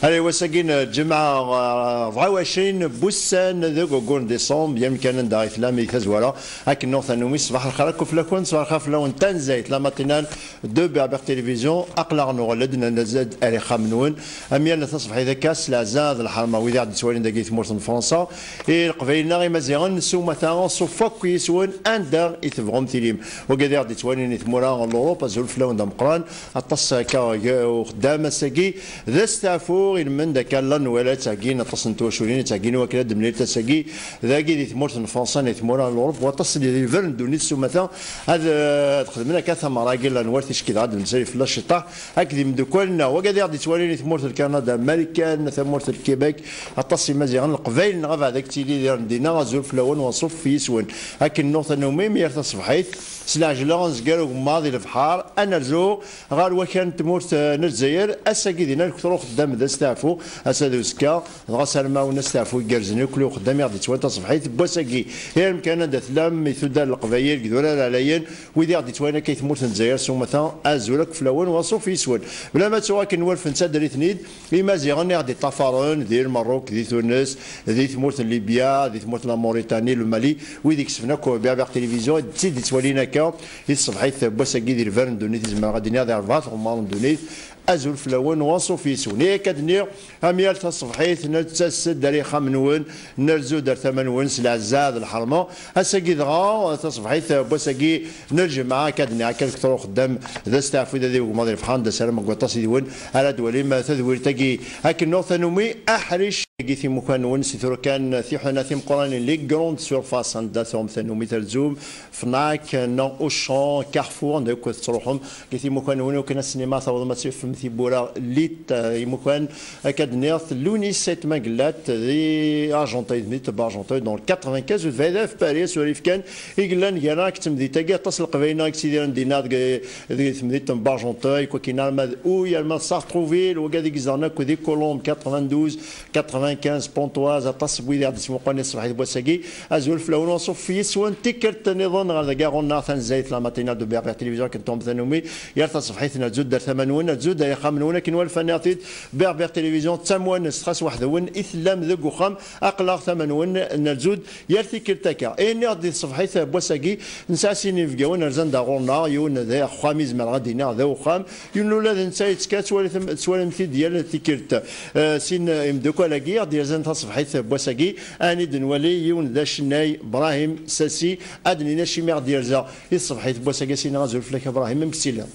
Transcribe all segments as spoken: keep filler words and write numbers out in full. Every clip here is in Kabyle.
Allez, wass-agi n lǧemɛa, eh, rebɛa u ɛecrin n wussan deg waggur n décembre, yamkan anda i tellam i tazwara, akken nuɣ tannumi, ṣṣbeḥ lxir akk fell-akent, ṣṣbeḥ lxir fell-awen, tanzayt, la matinale de Berbère Télévision, aql-aɣ nuɣal-d, nerza-d ar ixxamen-nwen, am yal taṣebḥit akka, s leɛza d lḥerma, wid i ɣ-d-yettwalin dagi i tmurt n Fransa, i Leqbayel-nneɣ Imaziɣen, s umata, ṣuff akk yis-wen, anda i tebɣum tilim. Wagad i ɣ-d-yettwalin i tmura n Lurup, azul fell-awen d ameqqran, aṭas akka g-, uxeddam ass-agi, d asteɛfu, ilmend akka llan wala ttɛeggin aṭas n twaculin, ttɛeggin wakken ad d-mlilt ass-agi, dagi di tmurt n Fransa, di tmura n Lurup, waṭas di lber n ddunit s umata, ad, eh, ad xedmen akka tameɣra-agi llan war ticki dɣa ad d-nemsali fell-as ciṭṭaḥ, akked imeddukal-nneɣ. Wagad i ɣ-d-yettwalin di tmurt n Kanada, Marikan, tamurt n Québec, aṭas Imaziɣen, Leqbayel-nneɣ, abɛed ad k-tili di dinna, azul fell-awen, waṣuf yis-wen. Akken nuɣ tannumi, mi ar taṣebḥit, s lɛejla, nezger ugemmaḍ i lebḥer, ad nerzu ɣer wakal n tmurt, eh, n Lezzayer. Ass-agi dinna, lekter uxeddam d asteɛfu, ass-a d uzekka, dɣa s armawen asteɛfu igerrzen akk i uxeddam i ɣ-d-yettwan taṣebḥit n wass-agi. Irem kan anda tellam, i tudal n Leqbayel, deg idurar ɛlayen, wid i ɣ-d-yettwayen akka i tmurt n Lezzayer s umata, azul akk fell-awen, waṣuf yis-wen. Bla ma ttuɣ akken walfen ttadrit-nni-d, Imaziɣen i ɣ-d-iṭṭafaren di Lmerruk, di Tunes, di tmurt n Libya, di tmurt n la Mauritanie, le Mali, wid ikesben akk Berbère Télévision, d tid yettwalin akka i tṣebḥit n wass-agi di lbar n ddunit, i zemreɣ ad d-iniɣ di rebɛa tɣemmar n ddunit, azul fell-awen, waṣuf yis-wen. I akka d-nniɣ, am yal taṣebḥit, nettas-d ar ixxamen-nwen, nerzu-d ar tama-nwen s leɛza d lḥerma. Ass-agi dɣa, taṣebḥit n wass-agi n lǧemɛa, akka d-nniɣ, akka lekter uxeddam d asteɛfu, d ad iwegmaḍ lebḥer, d asarem deg waṭas yid-wen ara d-walim tadwirt-agi. Akken nuɣ tanumi, aḥric. Agi timukan-nwen si tura kan, tiḥuna timeqqranin, les grandes surfaces, anda tuɣem tanumi terzum, Fnac, neɣ Auchan, Carrefour, anda akk tettruḥum. Agi timukan-nwen, akken ass-nni ma tawḍem ad tifem tiwwura, lit, eh, imukan, akka d-nniɣ, Lounis, Sette Maguellat, di Argenteuil, di Argenteuil, dans le quatre-vingt-quinze, u d Paris, aswir yefkan, i yellan gar-aɣ akked temdint-agi, aṭas n Leqbayel-nneɣ i yettidiren dinna deg, deg temdint n Argenteuil, akk akin arma d Houilles, arma d Sartrouville, wagad i yezdeɣen akk di Colombes, quatre-vingt-douze, quatre-vingt-quinze, Pontoise, aṭas n wid i ɣ-d-yettmuqqulen i ṣṣbeḥ-agi n wass-agi. Azul fell-awen, waṣuf yis-wen, tikkelt nniḍen ɣer dagi ɣur-neɣ tanzayt, la matinale de Berbère Télévision, akken tuɣem tanumi, yal taṣebḥit nerzu-d ar tama-nwen, nerzu-d ar ixxamen-nwen, akken walfan-aɣ-t-id, Berbère Télévision, d tamwanest, xas weḥd-wen i tellam deg uxxam, aql-aɣ tama-nwen, nerzu-d yal tikkelt akka. I nniɣ-d di tṣebḥit n wass-agi, nesɛa sin inebgawen rzan-d ɣur-neɣ, yiwen d axxam i zemreɣ ad d-iniɣ d awexxam, yiwen n ula d netta yettekka, tettwalim-, tettwalim-t-id yal tikkelt. Eh, sin, eh, imeddukkal-agi i ɣ-d-yerzan taṣebḥit n wass-agi, ad n-id-nwali yiwen d acennay, Brahim Sassi, ad d-nini acimi i ɣ-d-yerza i tṣebḥit n wass-agi, ad s-iniɣ azul fell-ak a Brahim, amek tiliḍ?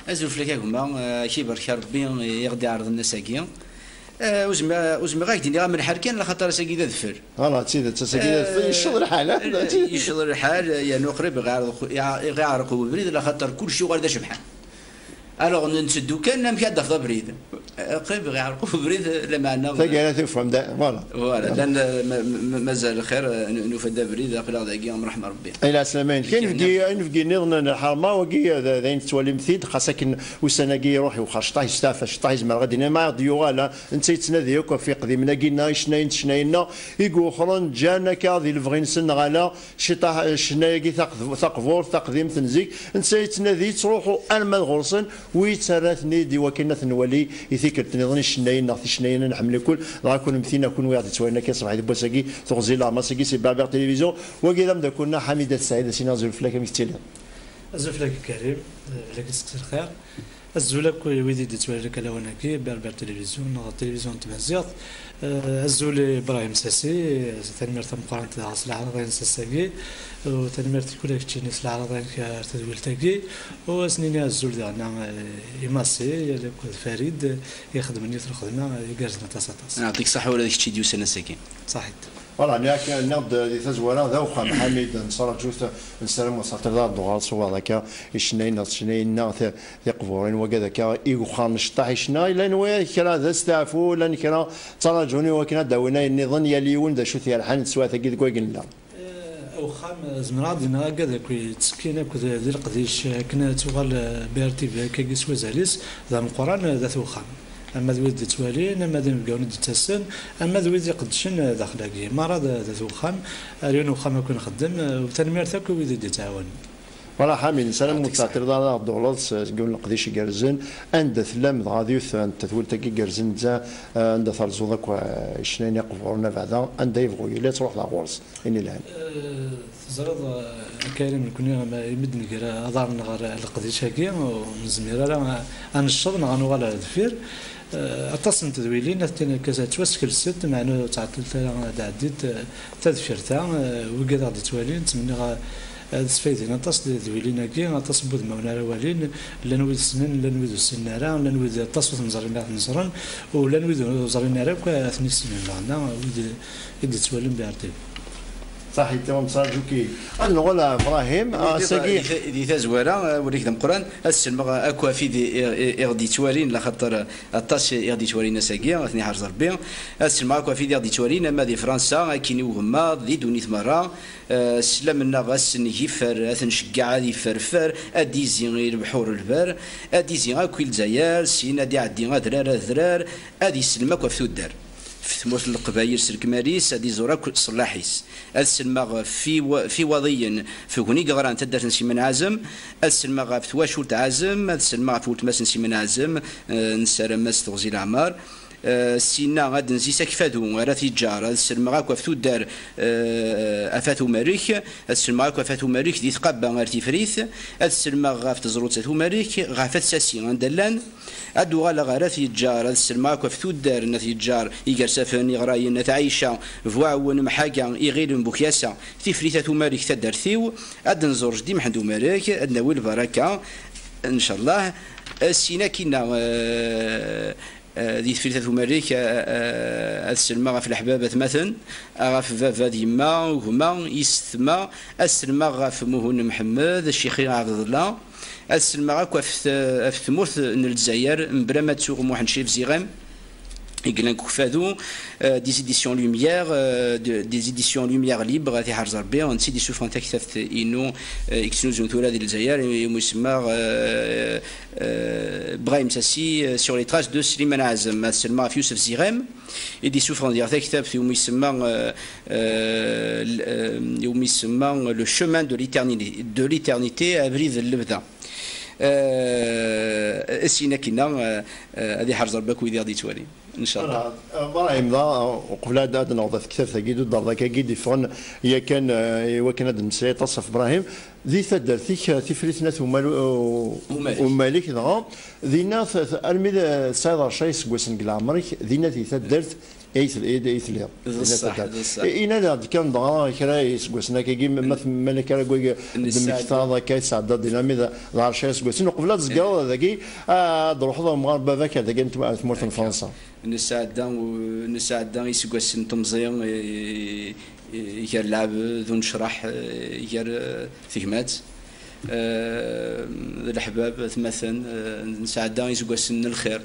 Azul fell-ak a gma, eh, ad k-ibarek Rebbi i ɣ-d-iɛerḍen ass-agi. Eh, ur zmireɣ, ur zmireɣ ad ak-d-iniɣ am lḥal kan, laxaṭer ass-agi d adfel. Voilà, d tidet, ass-agi d adfel, eh, yecceḍ lḥal, eh? Yecceḍ lḥal, yernu qrib iɣ-, iɣ-, iɣ-, iɣ-iɛreq ubrid, laxaṭer kulci yuɣal d acebḥan. Alors, n-, nteddu kan amek ad d-tafeḍ abrid. Eh, qrib iɣ-iɛreq ubrid, lameɛna. Taggara tufam, da, voilà. Voilà, llan, eh, ma-, ma-, mazal lxir, eh, n-, nufa-d abrid, aql-aɣ dagi, am ṛṛeḥma Ṛebbi. Ay lɛeslama-inek. Inebgi, inebgi nniḍen n lḥerma, wagi, eh, d, d ayen tettwalim-t-id, xas akken ussan-agi iruḥ iwexxer cṭaḥ, yesteɛfa cṭaḥ, yezmer ad d-inin ma i ɣ-d-yuɣal, eh, netta yettnadi akk ɣef iqdimen-agi-nneɣ, icennayen d tcennayin-nneɣ i iwexxren, ǧǧan akka di lebɣi-nsen neɣ ala, ciṭaḥ, eh, ccna-agi taqd-, taqburt, taqdimt n zik, netta yettnadi, yettruḥu arma d ɣur-sen, u yettarra-ten-id i wakken ad ten-nwali i tikkelt nniḍen, icennayen neɣ ticennayin ad nḥemmel ikul, dɣa kunemti neɣ kunwi i ɣ-d-yettwalin akka ṣṣbeḥ di wass-agi, teɣzi leɛmer-agi si Berbère Télévision, wagi d ameddakel-nneɣ Ḥamid At Saɛid, a s-iniɣ azul fell-ak, amek tettilid? Azul fell-ak a Karim, eh, fell-ak i tekkes lxir. Azul akk i wid i d-yettwalin akka lawan-agi, Berbère Télévision, neɣ Télévision n Tmaziɣt. Eh, azul i Ibrahim Sassi, eh, tanemmirt tameqqrant ɣef leɛraḍa-ines ass-agi, u tanemmirt i kul keččini s leɛraḍa-inek ar tedwilt-agi, u ad s-nini azul diɣen, eh, i Massi, akked Farid, eh, i ixedmen yiwet n lxedma, eh, igerrzen aṭas, aṭas. Yeɛṭik ṣṣeḥḥa ula d kečč i d-yusan ass-agi. Ṣaḥit. Voilà, nniɣ-ak, nniɣ-d di tazwara d awexxam, Ḥamid, nettraǧu-t, nessaram ur teɛṭileḍ ara ad d-tuɣaleḍ s uwaḍ akka, icennayen neɣ tcennayin neɣ ti-, tiqburin, wagad akka i wexxaren cṭaḥ i ccna, llan wa kra d asteɛfu, llan kra ttraǧun i wakken ad d-awin ayen nniḍen, yal yiwen d acu t-yerḥan teswiɛt-agi deg wayen nella. Eh, awexxam, eh, zemreɣ ad d-iniɣ agad akk yettekkin akk d, d leqdic, eh, akken ad tuɣal, eh, B R T V akkagi s wazal-is, d ameqqran, eh, d at wexxam. Ama d wid d-yettwalin, ama d inebgawen i d-yettasen, ama d wid iqeddcen, eh, daxel-agi. Merra d, d at wexxam, ar yiwen wexxam akk i nxeddem, eh, u tanemmirt akk i wid i d-yettɛawanen. Voilà, Ḥami, nessaram ur tettɛeṭṭileḍ ara ad ɣ-d-tuɣaleḍ s-, seg yiwen n leqdic igerrzen. Anda tellam, dɣa d yiwet n tedwilt-agi igerrzen, netta, eh, anda terzuḍ akk, eh, icennayen iqburen abeɛda, anda yebɣu yili ad truḥeḍ ar ɣur-s, ayen ilhan. Eh, teẓriḍ, eh, a Karim, nekni, ma, imi d-neggra aḍar-nneɣ ɣer leqdic-agi, ur nezmir ara a, a necceḍ neɣ a nuɣal ar deffir. Eh, aṭas n tedwilin, ad tin akka ttwaskelsent, meɛna ur ttɛeṭṭilt ara ad ɛeddint, eh, tadfirt-a, eh, wigad aɣ-d-ittwalin, ttmenniɣ, eh, ad sfaydin aṭas n tedwilin-agi, aṭas n wudmawen ara walin, llan wid ssnen, llan wid ur ssinen ara, llan wid aṭas ur ten-ẓrin ara ten-ẓren, u llan wid ur ẓrin ara akk ad ten-issnen, laɣna wid i d-ittwalin bi R T V. Saḥit, wa nettraǧu-k-id. Ad nuɣal ɣer Ibrahim, ah, ass-agi. Di ta-, di tazwara, eh, win-ik d ameqqran, ad sellmeɣ akk ɣef wid i, i, i ɣ-d-yettwalin, laxaṭer aṭas i ɣ-d-yettwalin ass-agi, ad ten-iḥrez Rebbi. Ad sellmeɣ akk ɣef wid i ɣ-d-yettwalin, ama di Fransa, akkin i ugemmaḍ, di ddunit merra. Eh, sslam-nneɣ ad sen-giffer, ad ten-nceggeɛ ad ifferfer, ad d-izi i lebḥur lber, ad d-izi akk i Lezzayer, syin ad iɛeddi adrar adrar, ad isellem akk ɣef tuddar. F tmurt n Leqbayel s lekmal-is, ad iẓur akk ṣṣellaḥ-is. Ad sellmeɣ f iwa-, f Iwaḍiyen, f ugni yeɣran taddart n Siman Ɛazem, ad sellmeɣ ɣef twacult Ɛazem, ad sellmeɣ ɣef weltma-s n Siman Ɛazem, eh, nessaram-as teɣzi leɛmer. Eh, syenna ad nzi s Akfadu ar At Yeǧǧar, ad sellmeɣ akk ɣef tuddar, eh, Afat Umerrek, ad sellmeɣ akk ɣef At Umerrek di Tqabba ar Tifrit, ad sellmeɣ ɣef teẓrut At Umerrek, ɣef At Sasi anda llan, ad uɣaleɣ ar At Yeǧǧar, ad sellmeɣ akk ɣef tuddar n At Yeǧǧar, Igersafen, Iɣrayen, At Ɛica, Bu Ɛewwen, Mḥaga, Iɣil n Bukyasa, Tifrit At Umerrek taddart-iw, ad nẓur Jeddi Mḥend Umerrek, ad nawi lbaraka, ncallah. Eh, syin akkinna, eh, Eh, di Tefrit At Umerrek, eh, eh, ad sellmeɣ ɣef leḥbab atmaten, ɣef baba d yemma, gma, yessetma, ad sellmeɣ ɣef Muhun Mḥemmed, Ccixi Ɛebdellah, ad sellmeɣ akk ɣef t-, ɣef tmurt n Lezzayer, mebla ma ttuɣ Muḥend Crif Ziɣam, i yellan deg Ukfadu, eh, des éditions Lumière, eh, de-, des éditions Lumière Libre, ad t-iḥrez Rebbi, netta i d-isuffɣen taktabt-inu, eh, i yettnuzun tura di Lezzayer, i, i mu isemma, eh, Eh, Brahim Sassi, eh, sur les traces de Slimane Azem, ad sellmeɣ ɣef Yusef Ziɣam, i d-isuffɣen diɣ taktabt iwumi isemma, eh, eh, l-, eh, iwumi isemma Le chemin de l'éternité, de l'éternité, abrid n lebda. Eh, syin akkinna, eh, eh, ad iḥrez Rebbi akk wid i ɣ-d-yettwalin, ncallah. Voilà, eh, Brahim, da, eh, uqbel ad, ad naweḍ ɣer tektabt-agi d uderḍak-agi d-iffɣen yakan, eh, i wakken ad d-nemmeslay aṭas ɣef Brahim, di taddart-ik, eh, Tifrit n At Umal-, u-, Umalek. Umalek, dɣa, dinna, t-, t-, armi d, eh, tesɛiḍ ɛecra iseggasen deg leɛmer-ik, dinna di taddart ay tel-, ay, ay telliḍ. D ṣṣeḥ, d ṣṣeḥ. I-, ini-aɣ-d kan dɣa kra iseggasen akkagi, ma, ma t-, ma nekk ara d-, d-mmektaḍ akka, i tesɛeddaḍ dinna, armi d, d ɛecra iseggasen, uqbel ad tzegreḍ dagi, ad d-truḥeḍ ɣer umɣar n baba-k ar dagi n tm-, ar tmurt n Fransa. Nesɛedda, nesɛedda iseggasen n temẓi, eh, eh, gar lɛebd, unecraḥ, eh, gar, eh, tegmat, eh, d leḥbab, atmaten, eh, nesɛedda iseggasen n lxir,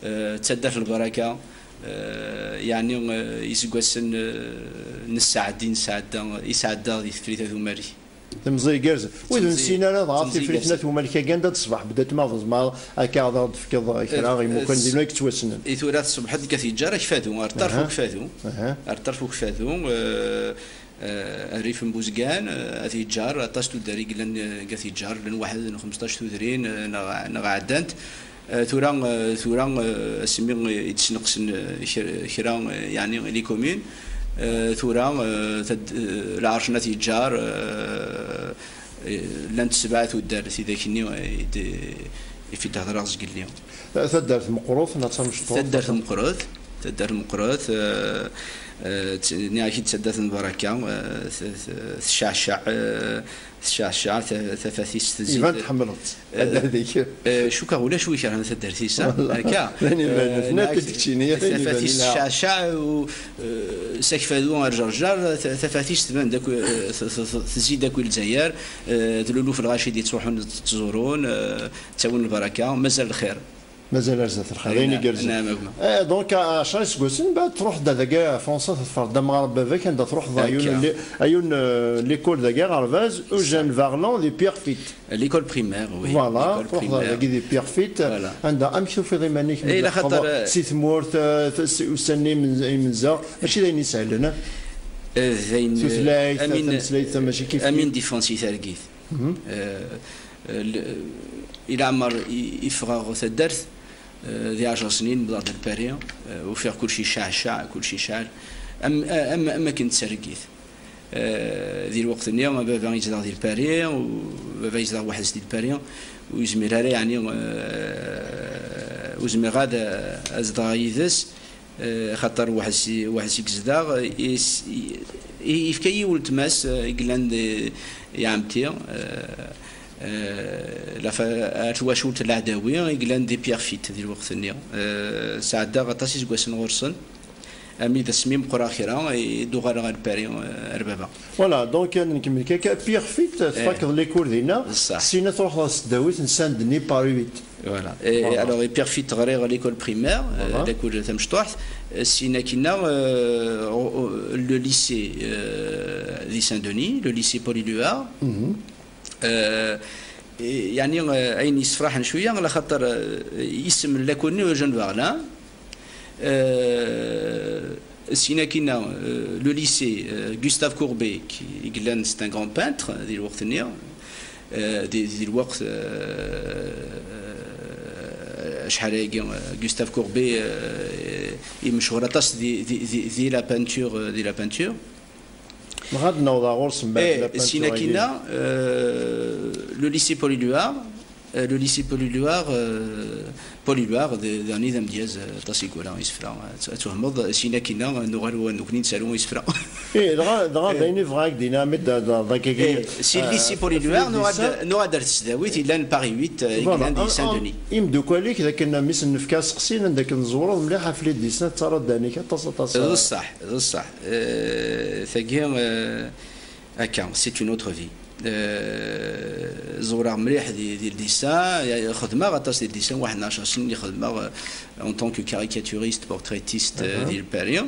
eh, d taddart n lbaraka, eh, yeɛni, eh, iseggasen, eh, n sseɛd i nesɛedda, i sɛeddaɣ di Tefrit At Umerrek. Temẓi igerrzen. Wid ur nessin ara dɣa Tifrit n At Umalek-agi, anda d-ṣṣbeḥ, bda tmaḍeẓ, ma akka ad aɣ-d-tefkeḍ kra, eh, imukan din ay yettwassnen. I tura tṣebḥeḍ deg At Yeǧǧar Akfadu, ar ṭṭerf Ukfadu. Ar ṭṭerf Ukfadu, eh, eh, rrif n Buzgan, eh, At Yeǧǧar, aṭas tuddar i yellan, eh, deg At Yeǧǧar, llan waḥed n xmesṭac tudrin, eh, neɣ, neɣ ɛeddant. Eh, tura, eh, tura, eh, asmi i d-sneqsen, eh, kra, kra, eh, yeɛni, les communes, eh, tura, eh, tad-, eh, lɛerc n At Yeǧǧar, eh, eh, llant sebɛa tuddar tidak-nni, eh, i d-, i d-hedreɣ zgelli. Taddart meqqret neɣ d tamecṭuḥt? Taddart meqqret, taddart meqqret, eh, eh, tt-, nniɣ-ak-id taddart n Baraka, eh, t-, t-, tecceɛceɛ, eh, Tecceɛceɛ, ta-, tafat-is tezzi. Iban tḥemmleḍ-tt. Eh, addad-ik. Eh, cukkeɣ ulac wi ikerhen taddart-is, ha? Wallah. Akka? D ayen ibanen, eh, tnat-d keččini, d ayen ibanen, tafat-is tecceɛceɛ, u, eh, s Akfadu ar Ǧerǧer, ta-, tafat-is tban-d akk, eh, t-, t-, t-, tezzi-d akk i Lezzayer, eh, d luluf lɣaci i d-yettruḥun d-, ttẓurun, eh, ttawin lbaraka, mazal lxir. Mazal ar zdat lxir, d ayen igerrzen. Naam, a gma. Eh, donc, ɛecra iseggasen, mbeɛd truḥ-d dagi Fransa, tḍefreḍ-d amɣar n baba-k, anda truḥeḍ a yiwen n li-, a yiwen, eh, l'école dagi, aɣerbaz, Eugène Varlan di Pierrefitte. L'école primaire, oui. Voilà, truḥeḍ dagi di Pierrefitte. Voilà. Anda, amek tufiḍ iman-ik, eh, mi d-teqqleḍ, eh, si tmurt, eh, s-, ussan-nni imen-, imenza, mačči d ayen isehlen, eh? Eh, d ayen, eh, tutlayt, tameslayt, mačči kif kif. Amin d-iffɣen si targit. Mhm. Eh, eh, l-, i leɛmer i, i ffɣeɣ taddart, eh, di ɛecṛ snin, wwḍeɣ-d ar Paris, eh, ufiɣ kulci cceɛ cceɛ, kulci cceɛ. Am, am, am akken d targit. Eh, di lweqt-nni, baba yezdeɣ di Paris, u baba yezdeɣ weḥd-s di Paris, ur yezmir ara, yeɛni, eh, ur zmireɣ ad, ad zedɣeɣ yid-s, eh, xaṭer weḥd-s, weḥd-s i yezdeɣ, is-, i, i, yefka-yi weltma-s, eh, i yellan d, i ɛemti, eh, eh, la fa-, ar twacult n Leɛdawi, i yellan di Pierrefitte di lweqt-nni. Eh, sɛeddaɣ aṭas iseggasen ɣur-sen. Armi d asmi meqqreɣ kra, i d-uɣaleɣ ar Paris, eh, ar baba. Voilà, donc, ad nkemmel kan akka. Pierrefitte, eh, tfakeḍ les cours dinna, d ṣṣeḥ. Sina truḥeḍ ɣer tesdawit n Saint-Denis Paris huit. Voilà. Et, voilà. Alors, i Pierrefitte ɣriɣ l'école primaire, eh, voilà, lakul tamecṭuḥt, eh, sina akkinna, eh, o-, o-, le lycée, eh, di Saint-Denis, le lycée Paul Éluard. Mhm. Eh, yeɛni, eh, ayen yessefraḥen cwiya, la xaṭer, eh, isem n lakul-nni ur jun baɣ la. Euh, syin akkinna, euh, le lycée, euh, Gustave Courbet, qui, i yellan, c'est un grand peintre, euh, di lweqt-nni, euh, di, di lweqt, euh, acḥal-agi, euh, Gustave Courbet, euh, i mechuṛ aṭas di, di, di, di la peinture, euh, di la peinture. Dɣa ad naweḍ ɣer ɣur-s mbeɛd la peinture-agi. Eh, syin akkinna, euh, le lycée Paul Éluard, Euh, le lycée Paul Éluard, euh, Paul Éluard, d, d, d amedyaz, euh, aṭas i yura isefra, euh, ad, ad twehmeḍ, syin akkinna, euh, nuɣal wa nekkni nettaru isefra. Eh, dɣa, dɣa d ayen i bɣiɣ ad k-d-iniɣ, mi d, d, d, d akkagi, eh, si le lycée Paul Éluard, nuɣal-d, nuɣal-d ar tesdawit, yellan Paris huit, euh, voilà, yellan di Saint-Denis. Imeddukal-ik, d akken mi sen-nefka aseqsi, anda akken tẓewreḍ mliḥ ɣef les dessins, tettarraḍ ddehn-ik aṭas, aṭas. D ṣṣeḥ, d ṣṣeḥ. Euh, tagi, euh, Akka, c'est une autre vie. Euh, ẓewreɣ mliḥ di, di le dessin, xedmeɣ aṭas di le dessin, waḥed n ɛecṛ snin i xedmeɣ, euh, en tant que caricaturiste, portraitiste, euh, di Paris.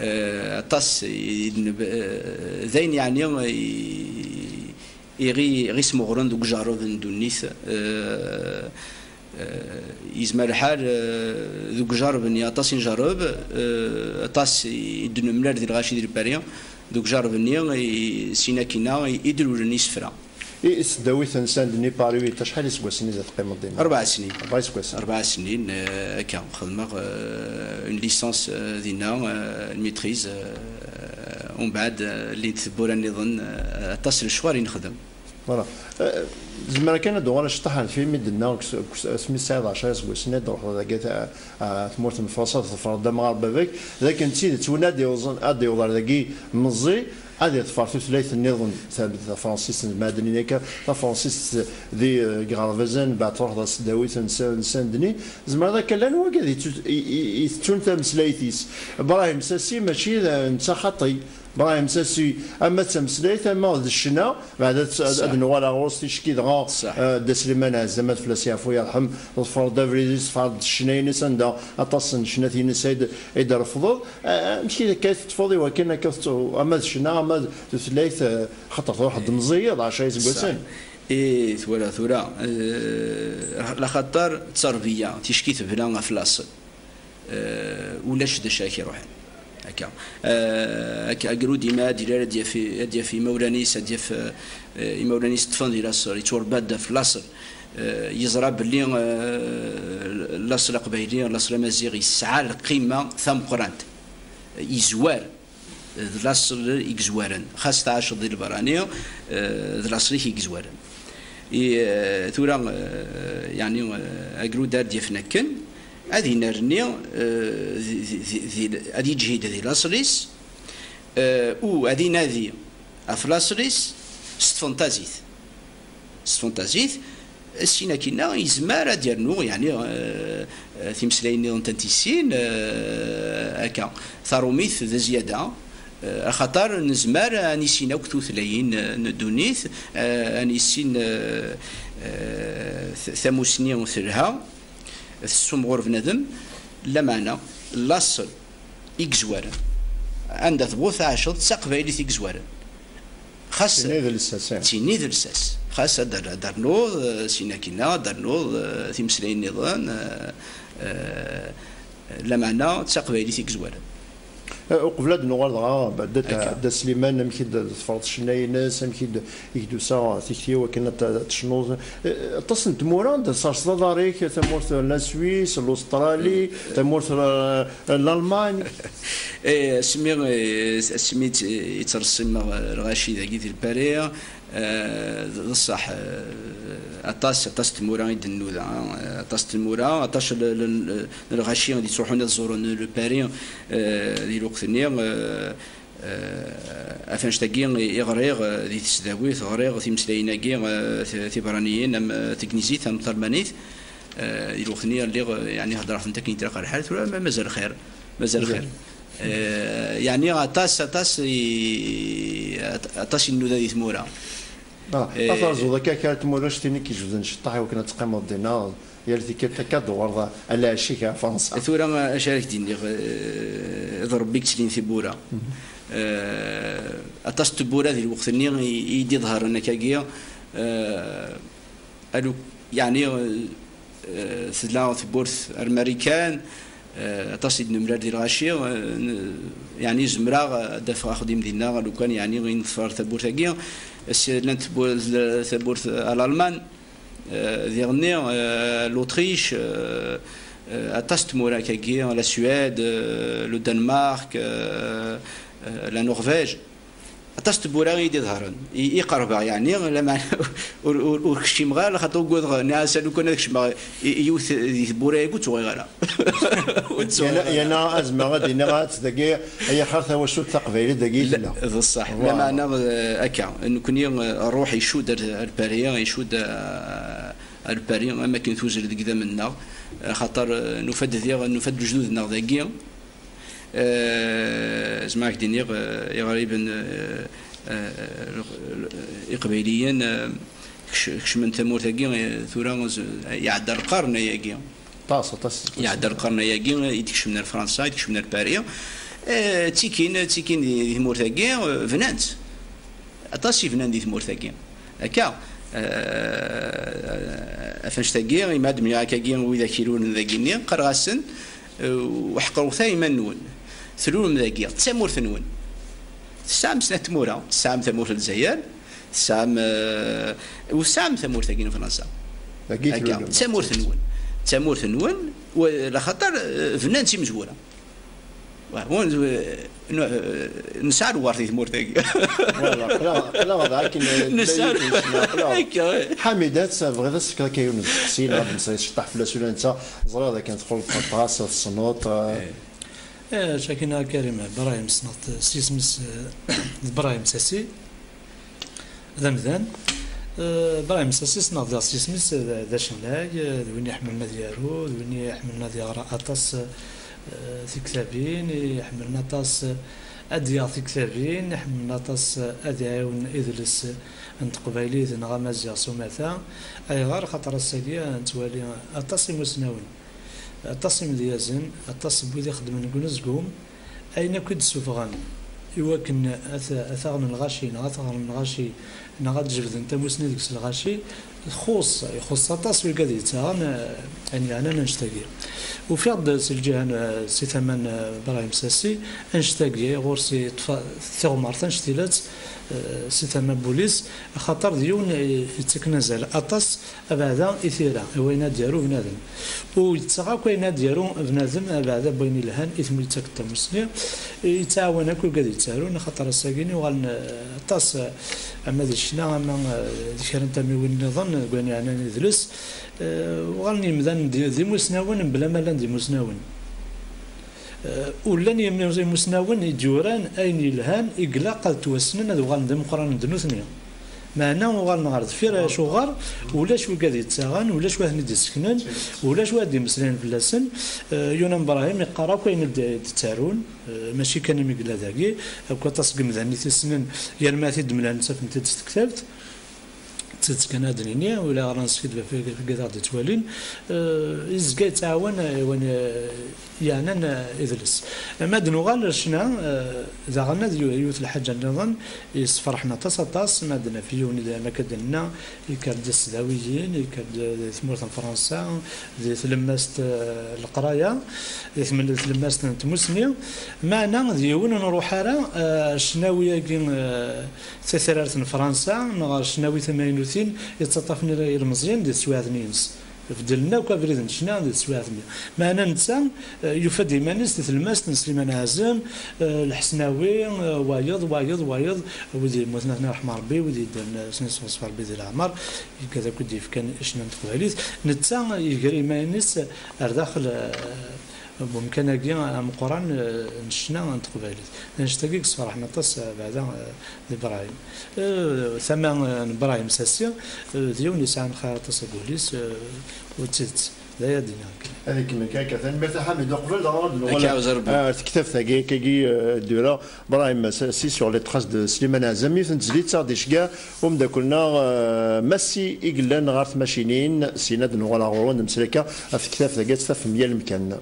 Euh, aṭas i, i, euh, d ayen yeɛni i, i ɣi, ɣi smeɣren deg ujerreb n ddunit. Euh, Eh, yezmer lḥal, eh, deg ujerreb-nni, aṭas i njerreb, eh, aṭas i d-nemlal di lɣaci di Lpari, deg ujerreb-nni, i, syin akkinna, i, i d-lulen isefra. I tesdawit n Saint-Denis Paris huit, acḥal iseggasen i da teqqimeḍ dinna? Rebɛa snin. Rebɛa iseggasen. Rebɛa snin, eh, akka, xedmeɣ, eh, une licence, eh, dinna, eh, une maîtrise, eh, umbeɛd, eh, llint tewwura nniḍen, eh, aṭas n lecɣal i nexdem. Voilà. Euh, zemreɣ kan ad d-uɣaleɣ ciṭṭaḥ ar deffir mi d-tenna deg s-, deg s-, asmi tesɛiḍ ɛecṛa iseggasen ad d-truḥeḍ dagi a, a, tmurt n Fransa, ad tḍefreḍ amɣar n baba-k, d akken d tidet win ad d-iwẓen, ad d-iwḍ ar dagi meẓẓi, ad iḍfer tutlayt nniḍen, ta-, tafransist, nezmer ad d-nini akka, tafransist di, eh, deg iɣerbazen, mbeɛd truḥeḍ ar tesdawit n Sa-, n Saint-Denis, zemreḍ akka llan wagi ad ittu-, i, i, itettun tameslayt-is. Brahim Sassi mačči d, netta xaṭi. Brahim Sassi, ama d tameslayt, ama d ccna, beɛd ad, ad, ad nuɣal ar ɣur-s ticki dɣa, eh, Dda Sliman Ɛezzaman fell-as yeɛfu yerḥem, ḍfer-d abrid-is, ḍfer-d ccna-ines anda aṭas n ccna-ines ay d-, ay d-trefdeḍ. Eh, amek i akka i teṭṭfeḍ i wakken akka teṭṭ-, ama d ccna, ama d tutlayt, eh, xaṭer truḥeḍ-d meẓẓiyeḍ, ɛecṛa iseggasen. I twala tura, eh, laxaṭer d tarbiya, ticki tebna ɣef laṣel. Eh, ulac d acu ara k-iruḥen. Akka. Eh, akka, agrud ima ad d-yaf, ad d-yaf imawlan-is, ad d-yaf, eh, imawlan-is ṭṭfen di laṣel, yettwarebba-d ɣef laṣel. Eh, yeẓra belli, eh, laṣel aqbayli, laṣel amaziɣ, yesɛa lqima tameqqrant. Yezwar. D laṣel i yezwaren. Xas tɛaceḍ di lberrani, eh, d laṣel-ik i yezwaren. I, eh, tura, eh, yeɛni, eh, agrud ara d-yafen akken, ad inerni, eh, di, di, di, di, ad yeǧhid di laṣel-is, eh, u ad inadi ɣef laṣel-is s tfenṭazit. S tfenṭazit, syin akkinna yezmer ad d-yernu, yeɛni, eh, eh, timeslayin nniḍen tantissin, eh, akka. Taṛumit d azyada, eh, axaṭer nezmer ad nissin akk tutlayin, eh, n ddunit, eh, ad nissin, eh, eh, t-, tamusni telha, tessumɣur bnadem, lameɛna, laṣel i yezwaren. Anda tebɣuḍ tɛaceḍ, d taqbaylit i yezwaren. Xas d tini d lsas, eh. D tini d lsas. Xas ad d-, ad d-ternuḍ, eh, syin akkinna, ad d-ternuḍ, eh, timeslayin nniḍen, eh, eh, lameɛna d taqbaylit i yezwaren. Eh, uqbel ad nuɣal dɣa, Dda, Dda Sliman, amek i d-teffreḍ ccna-ines, amek i d-, i k-d-tusa tikti-w akken ad t-, ad tecnuḍ? Eh, aṭas n tmura d-tserseḍ aḍar-ik, tamurt n la Suisse, l'Australie, tamurt n, n Lalman. Eh, asmi, eh, asmi i tt-, i ttreṣṣimeɣ, eh, lɣaci dagi di Lpari, eh, d, d ṣṣeḥ, eh, aṭas, aṭas n tmura i d-nnuda, eh, aṭas n tmura, aṭas n, n, n lɣaci i d-ittruḥun ad ẓuren Lpari, eh, di lweqt-nni, eh, eh, ɣef annect-agi i, i ɣriɣ, eh, di tesdawit, ɣriɣ timeslayin-agi, eh, ti-, tiberraniyin, am, eh, tegnizit, am talmanit, eh, di lweqt-nni lliɣ, eh, yeɛni heddreɣ-tent akken i d-ilaq lḥal, tura ma-, mazal xir, mazal xir. Eh, yeɛni aṭas, aṭas i, at-, aṭas i nnuda di tmura. Ah, eh, ad terzuḍ akka kra n tmura, tin i k-ijebden ceṭṭaḥ i wakken ad teqqimeḍ dinna, yal tikkelt akka d-tuɣaleḍ a lɛecc-ik ɣer Fransa. Tura, acu ara k-d-iniɣ, eh, d Rebbi i yettlin tiwwura. Eh, aṭas n tewwura di lweqt-nni i, i d-iḍehren akkagi, eh, alu-, yeɛni, eh, tella tewwurt ar Marikan, eh, aṭas i d-nemlal di lɣaci, eh, n-, yeɛni zemreɣ ad d-afeɣ axeddim dinna, lukan yeɛni i neḍfer tawwurt-agi, s-, llant tewwur-, tawwurt ar Lalman, eh, diɣenni, eh, l'Autriche, eh, eh, aṭas n tmura akkagi, la Suède, eh, le Danemark, eh, eh, la Norvège. Aṭas n tewwura i d-iḍehren, i, i qerbeɣ, yeɛni, lameɛna ur, ur, ur kcimeɣ ara, xaṭer ugadeɣ, nniɣ-as, lukan ad kecmeɣ i, i yiwet di tewwura-agi, ur tt-uɣeɣ ara. Ur tt-uɣeɣ ara. Yerna, yerna ad zemreɣ ad d-iniɣ, ad dagi, ay axir tawacult taqbaylit dagi i tella. D ṣṣeḥ. Lameɛna, eh, akka, nekni, eh, ṛṛuḥ icudd ar, ar Lpari, icudd, eh, ar Lpari, am akken tuzzel deg idammen-nneɣ, eh, xaṭer, eh, nufa-d diɣ, nufa-d lejdud-nneɣ dagi, Eh, zemreɣ ad k-d-iniɣ, eh, iɣriben, eh, eh, iqbayliyen, eh, kec-, kecmen tamurt-agi, eh, tura z-, iɛedda lqern ayagi. Aṭas, aṭas. Iɛedda lqern ayagi, eh, i d-kecmen ar Fransa, i d-kecmen ar Paris. Eh, ttikin, ttikin di, di tmurt-agi, eh, bnan-tt. Aṭas i bnan di tmurt-agi. Akka, eh, ɣef annect-agi, imi ad d-mliɣ akkagi widak ilulen dagi-nni, qqareɣ-asen, eh, ur ḥeqqrewet ara iman-nwen. Tlulem dagi, d tamurt-nwen. Tesɛam snat tmura, tesɛam tamurt n Lezzayer, tesɛam, eh, u tesɛam tamurt-agi n Fransa. Dagi akka, tlulem. D tamurt-nwen. D tamurt-nwen, u-, laxaṭer, eh, bnan-tt imezwura. Wa-, wa-, n-, n-, nesɛa lweṛt di tmurt-agi. Voilà, aql-aɣ, aql-aɣ d akken, eh, nesɛa aql-aɣ. Akka, eh. Ḥamida, tebɣiḍ ad s-tefkeḍ akka yiwen n usteqsi, neɣ ad nseqsi ceṭṭaḥ fell-as ula netta? Ẓriɣ d akken teqqleḍ aṭas, tessneḍ, eh. Eh, eh, akken a Karim, Brahim, ssneɣ-t s yisem-is, eh, d Brahim Sassi. D amdan. Eh, Brahim Sassi, ssneɣ-t daɣ s yisem-is, d, d acennay, eh, d win iḥemmlen ad yaru, d win iḥemmlen ad yeɣra aṭas, eh, tiktabin, iḥemmlen aṭas, eh, ad d-yaɣ tiktabin, iḥemmlen aṭas, eh, ad iɛiwen idles n teqbaylit neɣ amaziɣ s umata. Ayɣer? Xaṭer ass-agi, eh, nettwali aṭas imusnawen, aṭas imedyazen, aṭas n wid ixeddmen deg unezgum, ayen akk i d-ssufɣen i wakken ad t-, ad t-aɣen lɣaci, neɣ ad t-ɣren lɣaci, neɣ ad d-jebden tamusni deg-s lɣaci, txuṣṣ, ixuṣṣ aṭas wigad yettaɣen, eh, ayen yeɛnan annect-agi. Ufiɣ-d si lǧiha n, eh, si tama n, eh, Brahim Sassi, annect-agi ɣur-s yeṭṭef tiɣmert annect-ilatt, eh, si tama n wul-is, axaṭer d yiwen, eh, yettaken azal aṭas abeɛda i tira, i wayen ad d-yaru bnadem. Ur yettaɣ akk ayen ad d-yaru bnadem abeɛda n wayen yelhan i tmurt, yettak-d tamusni, yettɛawan akk wigad yettarun, axaṭer ass-agi-nni uɣalen, eh, aṭas, eh, ama di ccna, ama, eh, di kra n tamiwin nniḍen, deg wayen yeɛnan idles, eh, uɣalen yemdanen d, d imusnawen, mebla ma llan d imusnawen. Eh, ur llan yim-, imusnawen i d-yuran ayen yelhan i ilaq ad ttwassnen ad uɣalen d imeqqranen d nutni. Meɛna uɣalen ɣer deffir, acuɣer? Ulac wigad yettaɣen, ulac wa ten-id-iseknen, ulac wa d-imeslayen fell-asen. Eh, Yunan Brahim iqqar akk ayen i d-, d-ttarun, eh, mačči kan imi yella dagi, akk aṭas n yimdanen i t-issnen, yerna ma t-id-mlan ttafen-t-id s tektabt. D tidet kan ad d-nini, ula ɣer neskideb ɣef wigad aɣ-d-yettwalin, eh, yezga yettɛawan, eh, i wayen, eh, yeɛnan, eh, idles. Ma d-nuɣal ar ccna, eh, daɣen ad yu-, yiwet lḥaǧa nniḍen yessefraḥen aṭas, aṭas, ma d-naf yiwen, d ayen akka d-nenna, yekker-d s tesdawiyin, yekker-d di tmurt n Fransa, di tlemmast, eh, leqraya, di tmel-, tlemmast n tmusni. Meɛna d yiwen ur nruḥ ara, eh, ccnawi-agi, eh, tatrart n Fransa, neɣ ccnawi timaynutin yettaṭṭafen ilmeẓyen di teswiɛt-nni-ines. Beddlen akk abrid n ccna di teswiɛt-nni. Meɛna netta, eh, yufa-d iman-is di tlemmast n Sliman Ɛazem, eh, Lḥesnawi, eh, wayeḍ, wayeḍ, wayeḍ, wid yemmuten ad ten-iṛḥem Ṛebbi, wid yeddren, eh, ad sen-iseɣzef Ṛebbi di leɛmeṛ, yegad akk i d-yefkan i ccna n teqbaylit. Netta yegra iman-is ar daxel, eh, n umkan-agi ameqqran, eh, n ccna n teqbaylit. Annect-agi yessefraḥen aṭas, eh, beɛda, eh, d Ibrahim. Eh, tama, eh, n Ibrahim Sassi, eh, d yiwen yesɛan xir aṭas deg wul-is, eh, u d tidet. D aya d-nniɣ kan. Ad ikemmel kan akka. Tanemmirt a Ḥamid. Uqbel daɣ ad nuɣal, akka, ɛawez Rebbi, ar tektabt-agi, akkagi, eh, d-yura Ibrahim Sassi sur les traces de Slimane Azem. Yiwet n tezlit i ɣ-d-iceggeɛ umeddakel-nneɣ, eh, Massi i yellan ɣer tmacinin. Syin ad nuɣal ɣur-wen, nemmeslay akka ɣef tektabt-agi, ad tt-tafem yal amkan.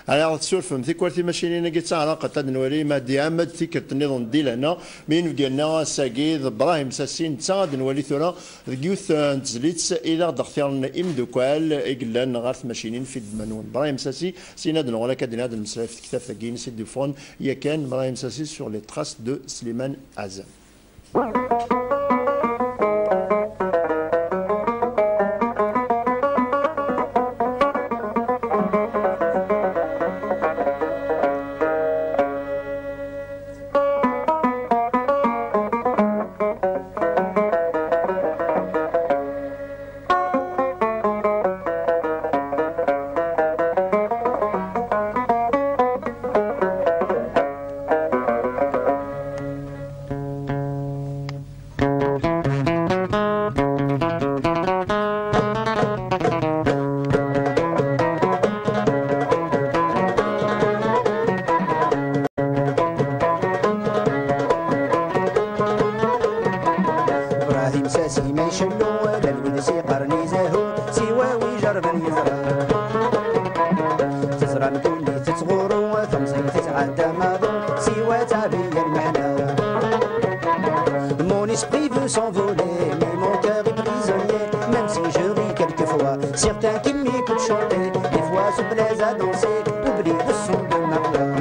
Ara aɣ-d-tessurfem tikwal timacinin-agi ttaɛraqent, ad nwali ma d-iɛemmed tikkelt nniḍen di lehna, mi inebgi-nneɣ ass-agi d Brahim Sassi, netta ad nwali tura deg yiwet, eh, n tezlit i d aɣ-d-xtiren imdukal i yellan ɣer tmacinin fi ddemma-nwen. Brahim Sassi, syin ad nuɣal akka d-nini ad nemmeslay ɣef tektabt-agi-ines i d-yeffɣen yakan, Brahim Sassi sur les traces de Slimane Azem. Ibrahim Sassi ma icellu, ala lwid s iqerni zahu, siwa wi jerben yeẓra. Teẓra mkul tettɣuru, tamẓi tettɛedda maḍu, siwa tɛbi lmeḥna. Mon esprit veut s'envoler, mais mon cœur est prisonnier, même si je ris quelquefois. Certains qui m'écoutent chanter, des fois se plaisent à danser, oublient le son de ma voix.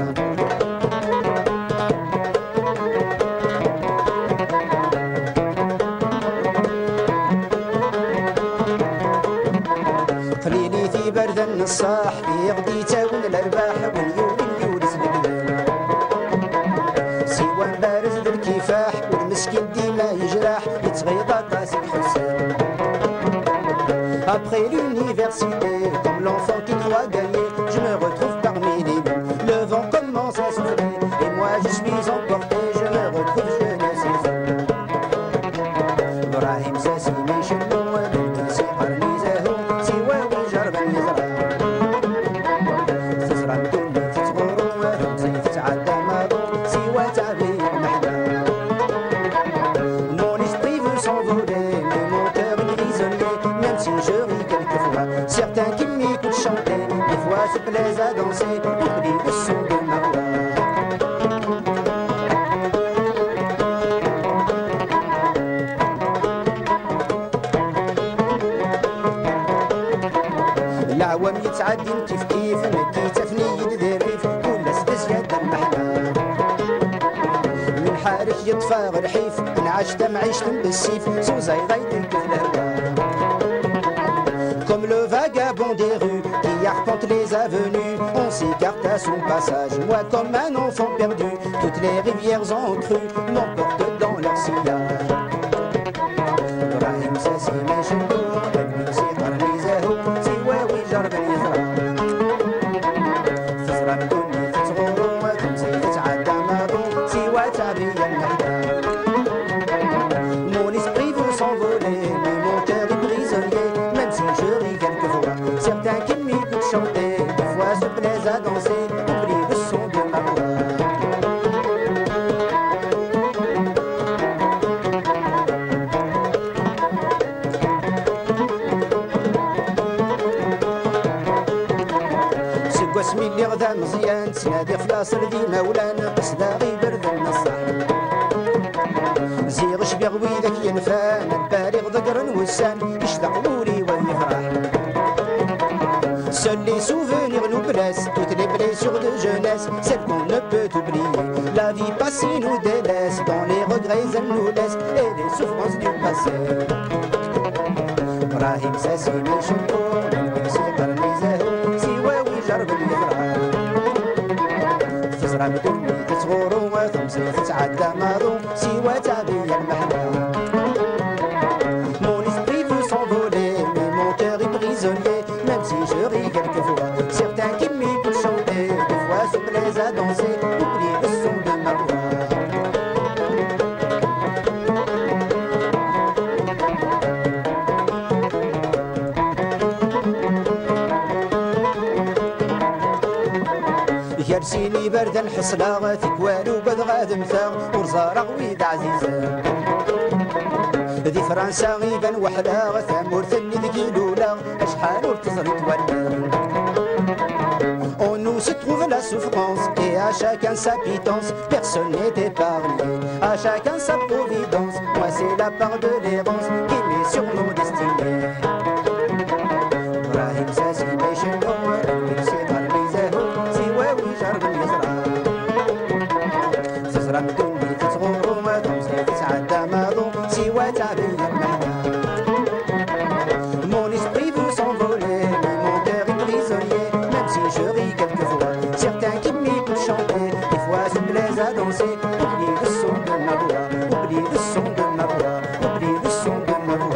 Qlilit iberdan n ṣṣaḥ i ɣ-d-yettawin lerbaḥ, win yurin yuli s lekdeb. Siwa mbarez d lkifaḥ, ur meskin dima yejraḥ, yettɣiḍ aṭas i iḥessen. Après l'université, comme l'enfant qui croit gagner, je me retrouve parmi les loups. Le vent commence à souffler, et moi je suis emporté, je me retrouve, je ne sais où. Ibrahim Sassi ma icellu, lwid s iqerni zahu, siwa wi jerben yeẓra. Teẓra mkul tettɣuru, tamẓi tettɛedda maḍu, siwa tɛbi lmeḥna. Mon esprit veut s'envoler, mais mon cœur est prisonnier, même si je ris quelquefois. Certains qui m'écoutent chanter, des fois se plaisent à danser, oublient le son de ma voix. Leɛwam yettɛeddin kifkif, nekk yettafni-yi-d di rrif, kul ass d zzyada lmeḥna. Nḥerrek yeṭṭef-aɣ lḥif, nɛac tamɛict n bessif, s uẓayɣay tenkef lehwa. Comme le vagabond des rues qui arpente les avenues, on s'écarte à son passage. Moi, comme un enfant perdu, toutes les rivières en crue m'emportent dans leur sillage. Des fois se plaisent à danser, oublie le son de ma voix. Seg wasmi lliɣ d ameẓyan, ttnadiɣ f laṣel d imawlan, qesdeɣ iberdan n ṣṣeḥ. Ziɣ cbiɣ widak yenfan, lbariɣ ḍeggren wussan, icdeq wul-iw ad yefreḥ. Seuls les souvenirs nous blessent, toutes les blessures de jeunesse, celles qu'on ne peut oublier. La vie passée nous délaisse, dans les regrets elle nous laisse, et les souffrances du passé. Ibrahim Sassi, mi cemmeṛ, mi siqer, mi zehhu, siwa wi jerben yefra. Teẓram ddunit tettɣurru, temẓi tettɛedda maḍu, siwa ttabi lmeḥna. Mon esprit veut s'envoler, mais mon cœur est prisonnier, même si je ris quelquefois. Certains qui m'écoutent chanter, des fois se plaisent à danser, oublient le son de ma voix. Gar sin iberdan ḥeṣleɣ tikwal, ugadeɣ ad mmteɣ, ur ẓerreɣ wid ɛzizen. Di Fransa iban weḥleɣ, tamurt-nni deg i luleɣ, acḥal ur teẓriḍ wallen. On nous se trouve la souffrance, et à chacun sa pitance, personne n'est épargné, à chacun sa providence. Moi c'est la part de l'errance qui met sur nos destinées. Ibrahim Sassi, mi cemmeṛ, mi siqer, mi zehhu, siwa wi jerben yefra. Teẓram ddunit tettɣurru, temẓi tesɛedda maḍu, siwa ttabi lmeḥna. Mon esprit veut s'envoler, mais mon cœur est prisonnier, même si je ris quelquefois. Certains qui m'écoutent chanter, des fois se plaisent à danser, oublient le son de ma voix, oublient le son de ma voix, oublient le son de ma voix.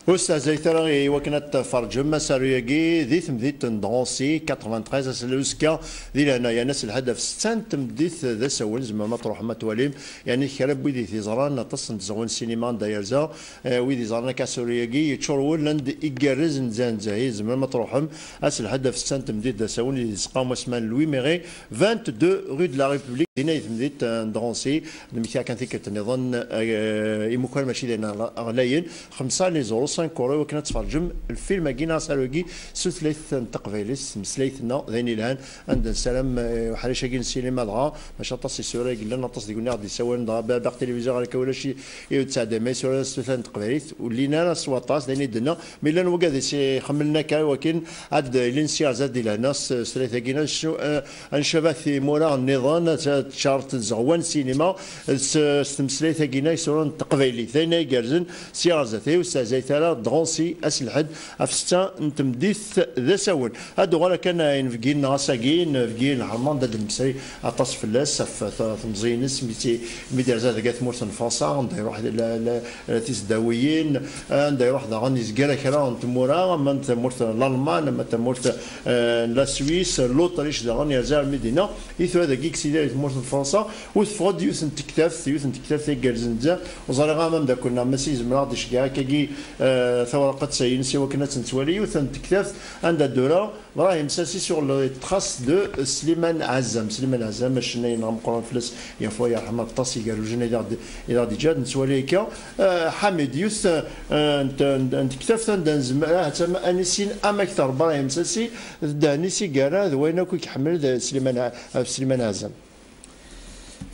Ur stehzayet ara i wakken ad tferǧem asaru-agi di temdint n Drancy, quatre-vingt-treize, ass n uzekka di lehna, yerna s lḥedd ɣef ssetta n tmeddit d asawen, tzemrem ad truḥem ad twalim, yerna kra n wid i t-iẓran, aṭas n tzeɣwa n ssinima anda yerza, eh, wid iẓran akka asaru-agi, yeččur wul anda igerrez nezzeh nezzeh, tzemrem ad truḥem ass n lḥedd ɣef ssetta n tmeddit d asawen, i d-yesqam wasman Louis Méret, vingt-deux rue de la République, dinna i temdint, eh, n Drancy. Ad d-mmektiɣ kan tikkelt nniḍen, eh, imukan mačči d ayen ɣla-, ɣlayen, xemsa les euros, cinq euros, i wakken ad tferǧem lfilm-agi neɣ asaru-agi s tutlayt n teqbaylit, s tmeslayt-nneɣ, d ayen yelhan, anda nessaram, eh, uḥric-agi n ssinima dɣa, maca aṭas isura i yellan, aṭas deg-wen i ɣ-d-yessawalen dɣa, berbeq tilivizyu ɣer akka ulac i, i ur d-tesɛeddayem ay isura s tutlayt n teqbaylit, ur llin ara s waṭas, d ayen i d-tenna, mi llan wigad i s-ixemmlen akka, i wakken ad d-ilin s yiɣzad di lehna s, s tutlayt-agi, ad necnu, eh, ad ncaba timura nniḍen, ad, ad teččar tzeɣwa n ssinima s, s tmeslayt-agi-nni isura n teqbaylit. D ayen ay igerrzen s yiɣzad. Ay ur stehzayet ara, Drancy ass n lḥedd ɣef ssetta n tmeddit d asawen. Ad uɣal kan inebgi-nneɣ ass-agi, inebgi n Ḥerman, ad d-nemmeslay aṭas fell-as, ɣef t-, temẓi-ines, mi tt-, mi d-yerza deg tmurt n Fransa, anda iruḥ la, la, la tisdawiyin, anda iruḥ daɣen yezger kra n tmura, ama n tmurt n Lalman, ama n tmurt, eh, n la Suisse, Luṭric daɣen yerza armi dinna. I tura dagi i yesida di tmurt n Fransa, u teffeɣ-d yiwet n tektabt, yiwet n tektabt igerrzen nezzeh, ur ẓriɣ ama ameddakel-nneɣ Massi yezmer ad ɣ-d-iceggeɛ akkagi, eh, tawraqet-ines i wakken ad tt-nettwali, yiwet n tektabt anda d-tura Brahim Sassi sur les traces de Slimane Azam. Slimane Azam, acennay-nneɣ ameqqran fell-as, yerfa yerḥem, aṭas igerrujen i d aɣ-d-, i d aɣ-d-iǧǧa, ad nettwali akka. Eh, Ḥamid, yiwet, eh, n t-, n, n tektabt anda nezmer, ahat ama, ad nissin amek terba Brahim Sassi, d ddehn-is i yerra, d wayen akk i iḥemmel d Slimane A-, ɣef Slimane Azam.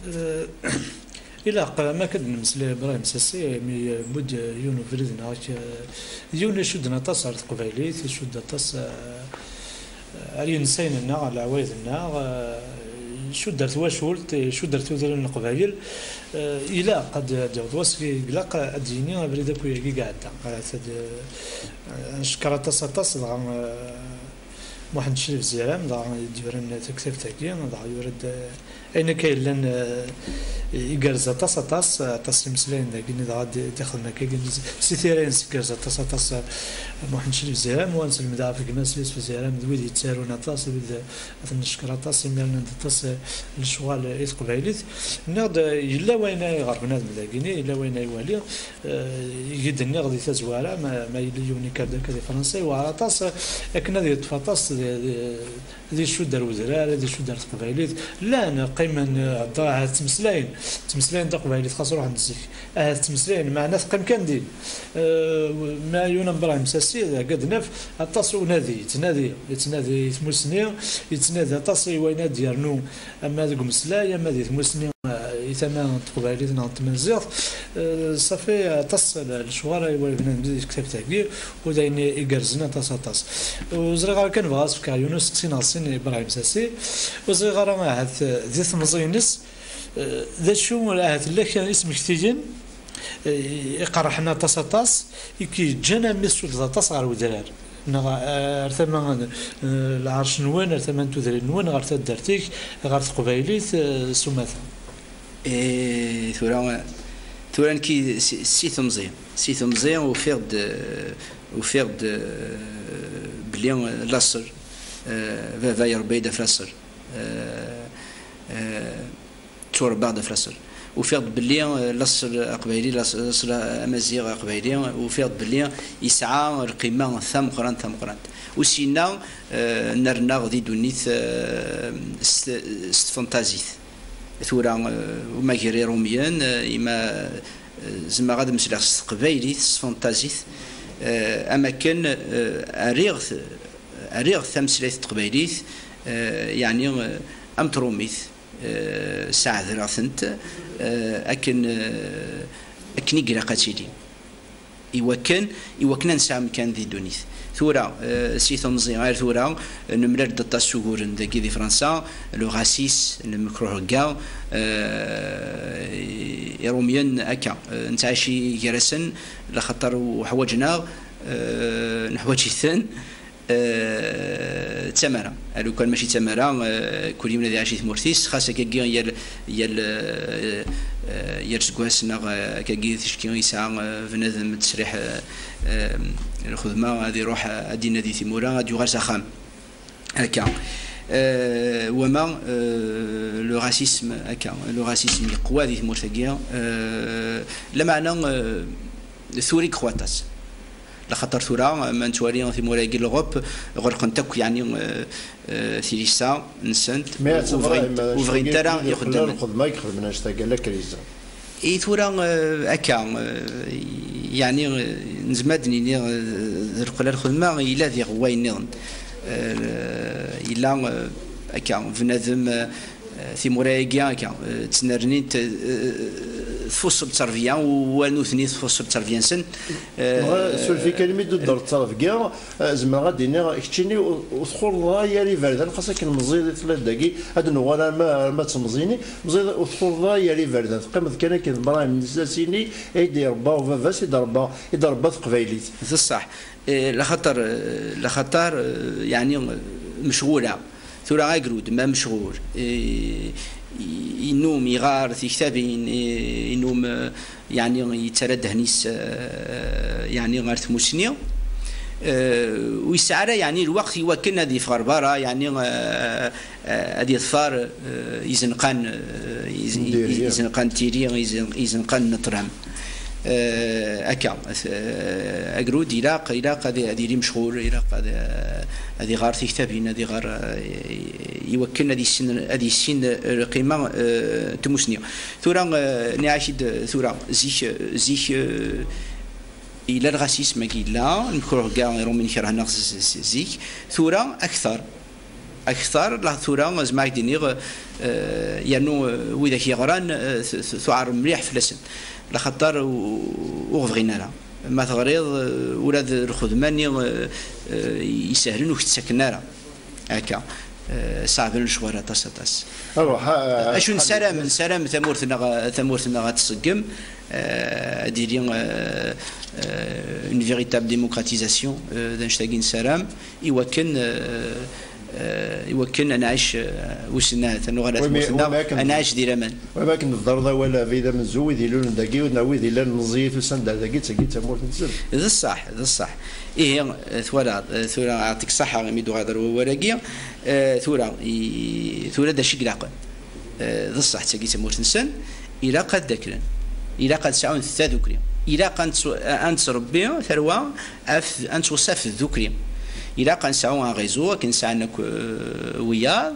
Eh, ilaq, ma akka d-nemmeslay Brahim Sassi, mi yewwi-d yiwen ubrid neɣ ak-, yiwen icudden aṭas ar teqbaylit, icudd aṭas, eh, ar yinsayen-nneɣ, ar leɛwayed-nneɣ, eh, icudd ar twacult, icudd ar tudrin n Leqbayel. Eh, ilaq ad, ad yaweḍ wass i ilaq ad d-yini abrid akk-agi i iɛedda. Ahat ad, eh, ncekker aṭas, aṭas, dɣa, eh, Muḥend Crif Ziram, dɣa i d-yuran taktabt-agi, dɣa yura-d, eh, Ayen akka yellan, eh, igerrez aṭas, aṭas, aṭas n imeslayen dagi, dɣa d-, d-ixdem akka, si tira-ines igerrez aṭas, aṭas, eh, Muḥend Crif Ziram, wa nselmed ɣef gma-s Yusef Ziram, d wid yettarun aṭas, d wid, eh, ad ten-neckeṛ aṭas, imi rnan-d aṭas, eh, lecɣal, eh, i teqbaylit. Nniɣ-d, eh, yella wayen ay iɣer bnadem dagini, yella wayen ay iwali, eh, i d-nniɣ di tazwara, ma, ma yella yiwen ikad akka di Fransa, yewɛer aṭas, eh, akken ad yeṭṭef aṭas di, di, ad icudd ar wedrar, ad icudd ar teqbaylit. Llan, qqimen, eh, hedder, ahat ttmeslayen, ttmeslayen taqbaylit, xas ruḥen-d zik. Ahat ttmeslayen, meɛna teqqim kan din. Eh, ma Yuna Brahim Sassi, deg ad naf, aṭas unadi, yettnadi, yettnadi i tmusni, yettnadi aṭas i wayen ad d-yernu, ama deg umeslay, ama di tmusni, eh, i tama n teqbaylit neɣ n tmaziɣt. Eh, safi aṭas n lecɣal ay wala bnadem di tektabt-agi, u d ayen igerrzen aṭas, aṭas. Ur ẓriɣ ara kan, bɣiɣ ad s-fkeɣ yiwen usteqsi neɣ sin i Ibrahim Sassi. Ur ẓriɣ ara ahat, eh, di temẓi-ines, eh, d acu ahat llan ismektiyen, eh, iqerrḥen aṭas, aṭas, i k-yeǧǧan a mmi tcuddeḍ aṭas ɣer wedrar, neɣ, eh, ar tama n, eh, lɛerc-nwen, ar tama n tudrin-nwen, ɣer taddart-ik, ɣer teqbaylit, eh, s umata. Eh, tura, tura nekki si, si temẓi, si temẓi ufiɣ-d, eh, ufiɣ-d, eh, belli laṣel, eh, baba irebba-yi-d ɣef laṣel. Eh, eh, Tturebbaɣ-d ɣef laṣel. Ufiɣ-d belli, eh, laṣel aqbayli, laṣ-, laṣel amaziɣ aqbayli, ufiɣ-d belli yesɛa lqima tameqqrant, tameqqrant. U syenna, eh, nerna di ddunit, eh, s, s tfenṭazit. Tura, eh, ma gar Irumyen, eh, ima, eh, zemreɣ ad mesleɣ s teqbaylit, s tfenṭazit, eh, am akken, eh, rriɣ t-, rriɣ tameslayt n teqbaylit, eh, yeɛni, eh, am trumit. Eh, ssaɛdreɣ-tent, eh, akken, eh, akken i ilaq ad tili. Iwakken, iwakken ad nesɛu amkan di ddunit. Tura, eh, si temẓi ar tura, eh, nemlal-d aṭas n wuguren dagi di Fransa, le racisme, lemkruh-agi, eh, Irumyen akka, eh, nettɛici gar-asen, laxaṭer uḥwaǧen-aɣ, eh, neḥwaǧ-iten. Eh, d tamara. Alukan mačči d tamara, eh, kul yiwen ad iɛac di tmurt-is, xas akkagi yal, yal, eh, eh, yal seggas neɣ, eh, akkagi ticki yesɛa, eh, bnadem ttesriḥ, eh, eh, lxedma ad iruḥ, eh, ad d-inadi timura, ad yuɣal s axxam. Akka. Eh, wama, eh, le racisme, akka, le racisme yeqwa di tmurt-agi, eh, lameɛna, eh, tura i yeqwa aṭas. Laxaṭer tura, ma nettwali timura-agi n l'Europe, ɣelqent akk, yeɛni, eh, eh, tilisa-nsent, ur bɣint, ur bɣint ara ixeddamen. Lxedma i ixedmen annect-agi, la crise. I tura, eh, akka, eh, yeɛni, eh, nezmer ad d-nini, eh, d lqella lxedma, yella diɣ wayen nniḍen. Eh, yella, eh, akka, bnadem, eh, Eh, timura-agi akka, eh, ttnernint, eh, tfuṣṣel tterbiya, u, wa nutni tfuṣṣel tterbiya-nsen. Eh, dɣa, suref-iyi kan, mi d-tuddreḍ ttrebga, eh, zemreɣ ad d-iniɣ, keččini ur, ur txureḍ ara yir iberdan, xas akken meẓẓiyeḍ i telliḍ dagi, ad d-nuɣal arma, arma d temẓini, meẓẓiyeḍ ur txureḍ ara yir iberdan, teqqimeḍ kan akken d Brahim Sasini, i d-irebba baba-s, i d-irebba, i d-irebba teqbaylit. D ṣṣeḥ. Eh, laxaṭer, eh, laxaṭer, eh, yeɛni, eh, mecɣuleɣ. Tura agrud, ma mecɣul, eh, i-, inum iɣar tiktabin, eh, inum, eh, yeɛni yettarra ddehn-is, eh, yeɛni ɣer tmusni. Eh, ur yesɛi ara yeɛni lweqt i wakken ad yeffeɣ ɣer berra, yeɛni, eh, eh, ad yeḍfer, eh, izenqan, eh, iz-, izenqan n tiri, izen-, izenqan n ṭṭlam. Eh, akka, eh, agrud ilaq, ilaq ad, ad yili mecɣul, ilaq ad, eh, ad iɣer tiktabin, ad iɣer, eh, i wakken ad yissin, ad yissin, eh, lqima, eh, n tmusni. Tura, eh, nniɣ-ak-id, tura, zik, zik, eh, yella lɣasism-agi yella, lemkruh-agi Iṛumyen kerhen-aɣ z-, z-, zik, tura akter. Akter, la tura, zemreɣ ad k-d-iniɣ, eh, yernu, eh, widak yeɣran, eh, t-, t-, tuɛer mliḥ fell-asen. Laxaṭer u-, ur ɣ-bɣin ara. Ma teɣriḍ, eh, ula d lxedma-nni, eh, eh, isehlen ur k-ttaken ara. Akka. Eh, ṣeɛben lecɣal aṭas, aṭas. Alors, ha-, Acu ha-, nessaram, nessaram tamurt-nneɣ, tamurt-nneɣ ad tṣeggem, eh, ad d-tili, eh, eh, une véritable démocratisation, eh, d annect-agi nessaram, i wakken, eh, Eh, iwakken ad nɛic, eh, wissen ahat ad nuɣal ar tmurt-nneɣ, ad nɛic di laman. Wama akken tḍerreḍ awal, abrid amenzu, wid ilulen dagi, neɣ wid illan meẓẓiyit usan-d ar dagi, d tagi d tamurt-nsen. D ṣṣeḥ, d ṣṣeḥ. Ihi, eh, twalaḍ, eh, tura, ɛṭik ṣṣaḥa imi d-uɣaleḍ ar wawal-agi, eh, tura, i, tura d acu i ilaqen? Eh, d ṣṣeḥ, d tagi d tamurt-nsen, ilaq ad ddaklen, ilaq ad sɛun tadukli, ilaq ad nettw-, ad nettrebbi tarwa, af-, ad nettweṣṣaf tdukli. Ilaq ad nesɛu un réseau akken sɛan akk, eh, wiyaḍ.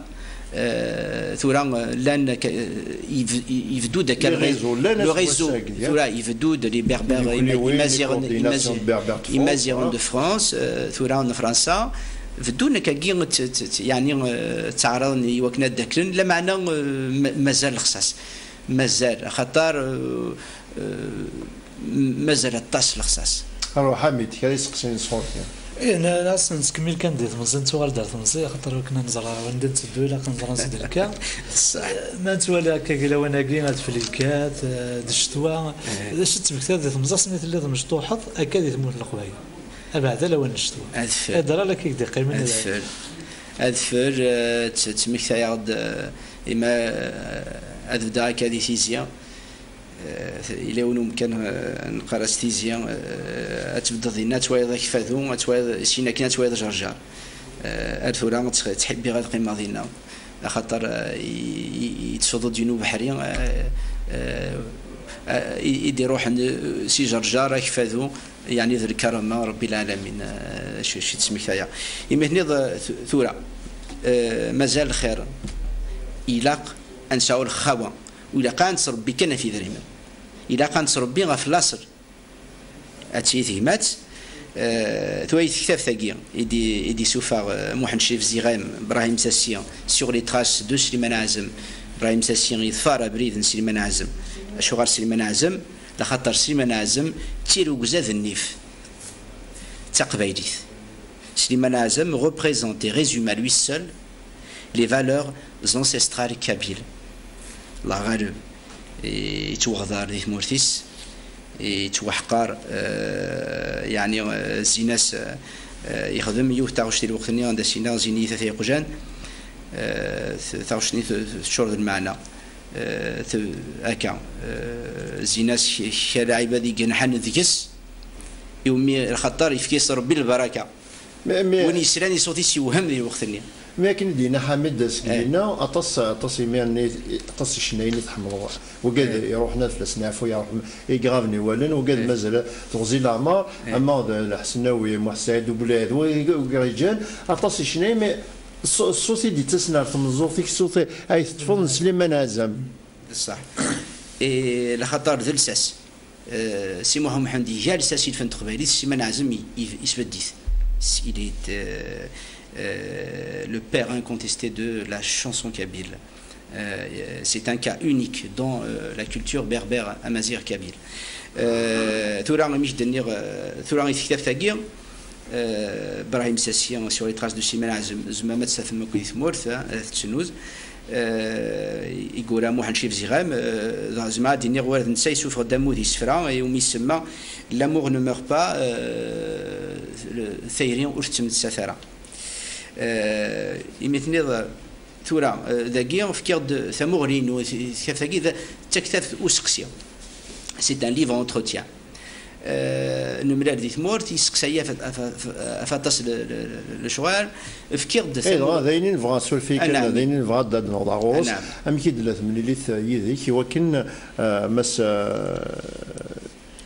Eh, tura, eh, llan akka, eh, yeb-, yebdu-d akka le réseau, le réseau, tura, yebdu-d les Berbères, Imaziɣen, Imaziɣen de France, eh, tura n Fransa, beddun akkagi, t-, t-, t-, yeɛni, eh, ttaɛraḍen i wakken ad ddaklen, lameɛna, eh, ma-, mazal lexṣaṣ. Mazal, axaṭer, eh, eh, mazal aṭas lexṣaṣ. Arwaḥ Ḥamid, kra iseqsiyen sɣur-k? Ih, n-, n-, as-, nettkemmil kan di temẓi, nettuɣal-d ar temẓi, axaṭer wakken ad nẓer wanda netteddu, ilaq ad nẓer ansi d-nekka. Ṣṣeḥ. Eh, ma nettwali akka deg lawan-agi, adfel yekkat, eh, d ccetwa. Eh. D acu d-tmekta di temẓi, asmi telliḍ mecṭuḥeḍ akka di tmurt n Leqbayel? Abeɛda lawan n ccetwa. Adfel. Adral akka i k-d-iqqimen. Adfel. Adfel, eh, tt-, ttmektayeɣ-d, eh, ima, eh, ad bdaɣ akka di Tizi. Eh, yella yiwen umkan, eh, neqqar-as Tizi, eh, ad tbeddeḍ dinna, ad twayeḍ Akfadu, ad twayeḍ, syin akken ad twayeḍ Ǧerǧer. Eh, ar tura ttx-, ttḥibbiɣ ad qqimeɣ dinna. Axaṭer, eh, i, i, i d-suḍu d yiwen ubeḥri, eh, eh, eh, i, i d-iruḥen, eh, si Ǧerǧer, Akfadu, yeɛni d lkarama Rebbi lɛalamin, eh, acu, acu i d-smektayeɣ. Imi tenniḍ, eh, tu-, tura, eh, mazal lxir, ilaq ad nesɛu lxawa, u ilaq ad nettrebbi kan ɣef yidrimen. Ilaq ad nettrebbi ɣef laṣel. Ad tili tegmat, eh, tura i tektabt-agi i d-, i d-isuffeɣ, eh, Muḥend Crif Ziɣam, Brahim Sassi, sur les traces de Sliman Ɛazem. Brahim Sassi yeḍfer abrid n Sliman Ɛazem. Acuɣer Sliman Ɛazem? Laxaṭer Sliman Ɛazem d tirugza d nnif d taqbaylit. Sliman Ɛazem représente et résume à lui seul les valeurs ancestrales kabyles. Llah ɣaleb, yettweɣḍar di tmurt-is, yettwaḥqar, eh, yeɛni, eh, zzin-as, eh, yexdem yiwet taɣect di lweqt-nni, anda s-yenna, zzin-iyi-t at yeqjan, eh, t-, taɣect-nni t-, teččur d lmeɛna. Eh, t-, akka, eh, zzin-as k-, kra lɛibad i yenḥan deg-s, iwumi lxaṭer yefka-yas Rebbi lbaraka. Win yeslan i ṣṣut-is yewhem di lweqt-nni. Mi akken i d-yenna Ḥamid seg dinna, aṭas, aṭas imir-nni, aṭas icennayen i tḥemmleḍ. Wigad iruḥen ad fell-asen yeɛfu, yeɛfu, i iɣaben i wallen, wigad mazal teɣzi leɛmer, ama d Lḥesnawi, Muḥ Saɛid Ubelɛid, wigad iǧǧan, aṭas icennayen, mais ṣṣu-, ṣṣut i d-ittasen ar tmeẓẓuɣt-ik, ṣṣut ay teṭṭfeḍ n Sliman Ɛazem. D ṣṣeḥ. Eh, laxaṭer d lsas. Eh, Si Muḥ Umḥend iga lsas i lfen n teqbaylit, Sliman Ɛazem i, i, isbedd-it. Il est, euh, euh, le père incontesté de la chanson kabyle. Euh, c'est un cas unique dans, euh, la culture berbère, amazigh, kabyle. Euh, tura, imi k-d-nniɣ, euh, tura i tektabt-agi, euh, Brahim Sassi, sur les traces de Sliman Ɛazem, tzemrem ad t-tafem akk di tmurt, hein, ad t-tessnem. Eh, i yura Muḥend Crif Ziɣam, eh, dɣa zemreɣ ad d-iniɣ ula d netta yessufeɣ-d ammud isefra, eh, umi isemma L'amour ne meurt pas, eh, le, tayri ur tettmettat ara. Eh, imi tenniḍ, eh, tura, eh, dagi fkiɣ-d tamuɣli-inu, t-, tektabt-agi d, d taktabt useqsi. C'est un livre entretien. Eh, nemlal di tmurt, yesteqsa-yi ɣef, ɣef, ɣef, ɣef aṭas n le, le, le, lecɣal, fkiɣ-d. Eh, dɣa, d ayen i nebɣa, suref-iyi kan, d ayen i nebɣa ad d-naweḍ ɣur-s. Amek i d-tella temlilit, eh, yid-k, i wakken, eh, Mass, eh,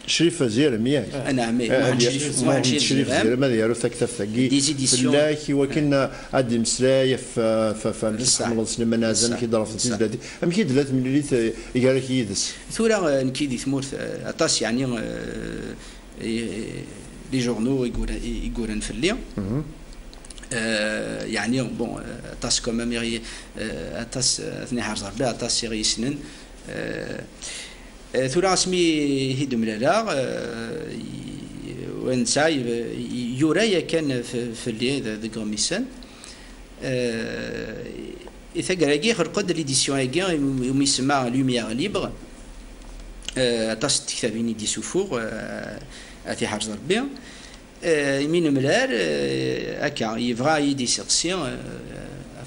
Crif Ziɣam, yak? Aneɛm, eh, Muḥend Crif, Muḥend Crif Ziɣam ad yaru taktabt-agi fell-ak, i wakken, eh, ad d-imeslay ɣef, eh, ɣef, ɣef amek i tḥemmleḍ Sliman Ɛazem, amek i d-tṛefḍeḍ tizlatin. Amek i d-tella temlilit, eh, gar-ak yid-s? Tura, eh, nekki di tmurt, eh, aṭas, yeɛni, eh, i, les journaux i yura-, i, i yuran fell-i. Eh, yeɛni, bon, eh, aṭas quand même i ɣ-, eh, aṭas, eh, ad ten-iḥrez Rebbi, aṭas i ɣ-yessnen. Eh, eh, tura asmi i d-mlaleɣ, eh, i, wa netta i, i, yura yakan f-, fell-i d-, deg iɣmisen. Eh, i taggara-agi, xelqen-d l'édition-agi, umi, umi isemma Lumière Libre. Eh, aṭas n tektabin i d-isufuɣ, eh, ad t-iḥrez Rebbi. Eh, imi nemlal, eh, akka, yebɣa ad yi-d-iseqsi, eh,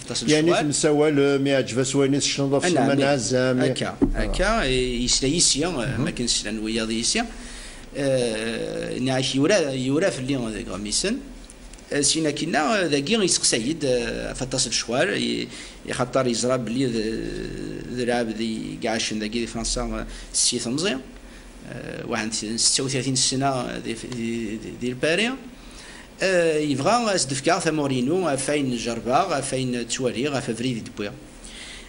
aṭas n lecɣal. Temsawalem, iɛǧeb-as wayen i tecnuḍ ɣef Sliman Ɛazam. Akka, akka, yesla yis-i, am akken slan wiyaḍ yis-i. Eh, nniɣ-ak, yura, yura fell-i deg iɣmisen. Eh, sin akkinna, eh, dagi yesteqsay-d, eh, ɣef aṭas n lecɣal, i-, ixaṭer yeẓra belli d, d lɛebd i iɛacen dagi di Fransa, eh, s si temẓi. Eh, waḥed n setta u tlatin ssna di, di, di, di Lpari. Eh, yebɣa ad s-d-fkeɣ tamuɣli-inu ɣef wayen jerbeɣ, ɣef wayen ttwaliɣ, ɣef abrid i d-wwiɣ.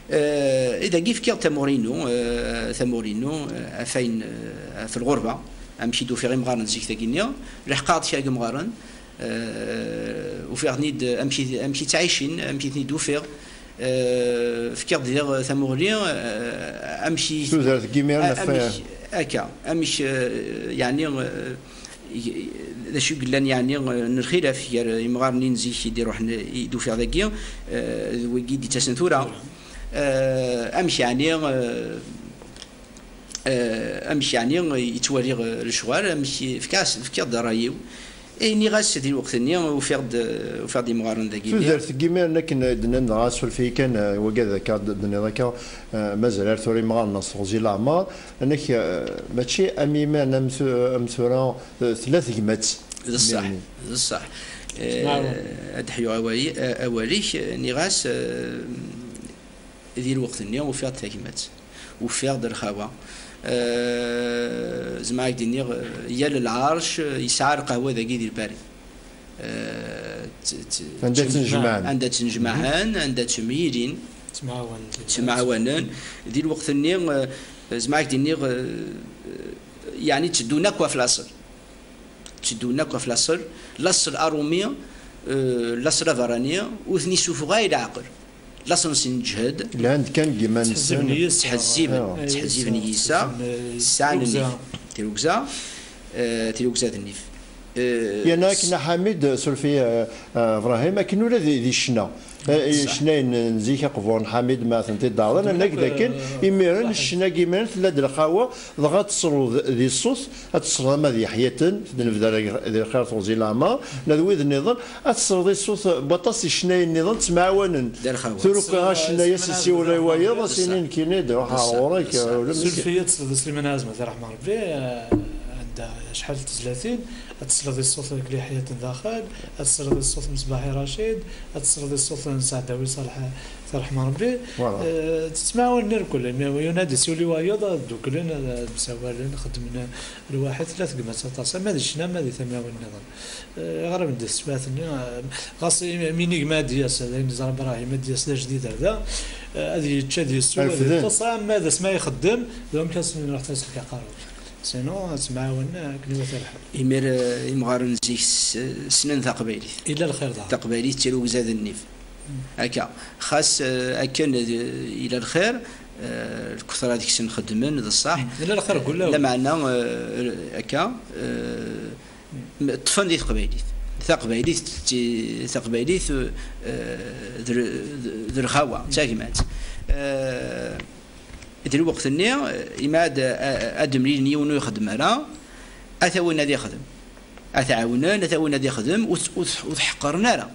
Eh, i dagi fkiɣ-d tamuɣli-inu, eh, tamuɣli-inu, eh, ɣef wayen, eh, ɣef lɣerba, amek i d-ufiɣ imɣaren n zik dagi-nni, leḥqeɣ-d kra n yimɣaren, eh, ufiɣ-ten-id amek i, amek i ttɛicin, amek i ten-id-ufiɣ, eh, fkiɣ-d diɣ tamuɣli, eh, amek i tudert n yimiren, a-, ɣef amek, akka, amek, eh, yeɛni, eh, d acu i yellan, yeɛni, eh, n lxilaf gar yimɣaren-nni n zik i d-iruḥen, i d-ufiɣ dagi, eh, d wigi i d-ittasen tura. Eh, amek yeɛni, eh, eh, amek yeɛni yettwali, eh, lecɣal, amek i-, fkiɣ-as, fkiɣ-d ṛṛay-iw. Eh, nniɣ-as di lweqt-nni, ufiɣ-d, ufiɣ-d imɣaren dagi-nni. Tudert n yimiren akken d-nnan dɣa, suref-iyi kan, eh, wagi ad akka d-, d-tenniḍ akka, eh, mazal ar tura imɣaren-a s teɣzi leɛmer, anek, eh, mačči am yimiren am tu-, am tura, eh, tella tegmat. D ṣṣeḥ, d ṣṣeḥ. Eh, ad d-ḥyuɣ awal-, eh, awal-ik, eh, nniɣ-as, eh, di lweqt-nni ufiɣ-d tagmat, ufiɣ-d lxawa. Eh, zemreɣ ad k-d-iniɣ, eh, yal lɛerc, eh, yesɛa lqahwa dagi di Lpari. Eh, t-, t-, anda ttnejmaɛen. Anda ttnejmaɛen, anda ttemyilin, ttemɛawanen. Di lweqt-nni, eh, zemreɣ ad k-d-iniɣ, eh, yeɛni tteddun akk ɣef laṣel. Tteddun akk ɣef laṣel, laṣel aṛumi, eh, laṣel abeṛṛani, ur ten-isufuɣ ara i leɛqel. Laṣel-nsen n ǧhed. Lhan-d kan deg yiman-nsen. Ttḥezziben i yiseɣ. Ttḥezziben i yiseɣ. Sɛan nnif. Tirugza. Eh, tirugza d nnif. Eh, yerna akken a Ḥamid, suref-iyi, eh, eh, Ibrahim, akken ula di, di ccna. Eh, icnayen n zik aqbur n Ḥamid ma tent-id-ɛerḍen, anag d akken, eh, imiren, ccna-agi imiren tella-d lxawa, dɣa ad tesreḍ di ṣṣut, ad tesreḍ ama d Yeḥyaten, d-nebda di lxir teɣzi leɛmer, la d wid nniḍen, ad tesreḍ di ṣṣut n waṭas icnayen nniḍen, ttemɛawanen. Tura uqiɣ acennay ad s-isiwel i wayeḍ, ad s-inin nekkini d ruḥ ɣer ɣur-k, ula d Sliman Ɛazem, ad t-iṛḥem Ṛebbi, eh, anda acḥal n tezlatin, ad tesleḍ i ṣṣut n Yeḥyaten daxel, ad tesleḍ i ṣṣut n Mesbaḥi Racid, ad tesleḍ i ṣṣut n Saɛdawi Ṣaleḥ, ad t-iṛḥem Ṛebbi. Voilà. Eh, ttemɛawanen irkel, imi yiwen ad isiwel i wayeḍ, ad dduklen, ad, ad msawalen, xeddmen lwaḥid, tella tegmat aṭas, ama di ccna, ama di tamiwin nniḍen. Eh, aɣrib n teswiɛt-nni, eh, ɣas i-, mi nigma ad d-yas, d ayen yeẓra Ibrahim, ad d-yas d ajdid ar da, eh, ad yečč, ad yessu, ad yeṭṭes, ama d asma ixeddem, d amek ad s-nruḥ tasel aqerru. Sinon, ad ttemɛawanen akken iwata lḥal. Imir, eh, imɣaren n zik s-, ssnen taqbaylit. Illa lxir daɣen. Taqbaylit d tirugza d nnif. Akka, xas, eh, akken, eh, illa lxir, eh, lketṛa deg-sen xeddmen, d ṣṣeḥ. Illa lxir deg wulawen. Lameɛna, eh, akka, eh, ṭṭfen di teqbaylit. Taqbaylit, d ti-, taqbaylit, eh, d l-, d, d lxawa, d tagmat. Eh, di lweqt-nni, eh, imi ad, ad, ad d-mlilen yiwen ur ixeddem ara, ad t-awin ad ixdem. Ad t-ɛawnen, ad t-awin ad ixdem, ur t-, ur t-, ur t-ḥeqqren ara.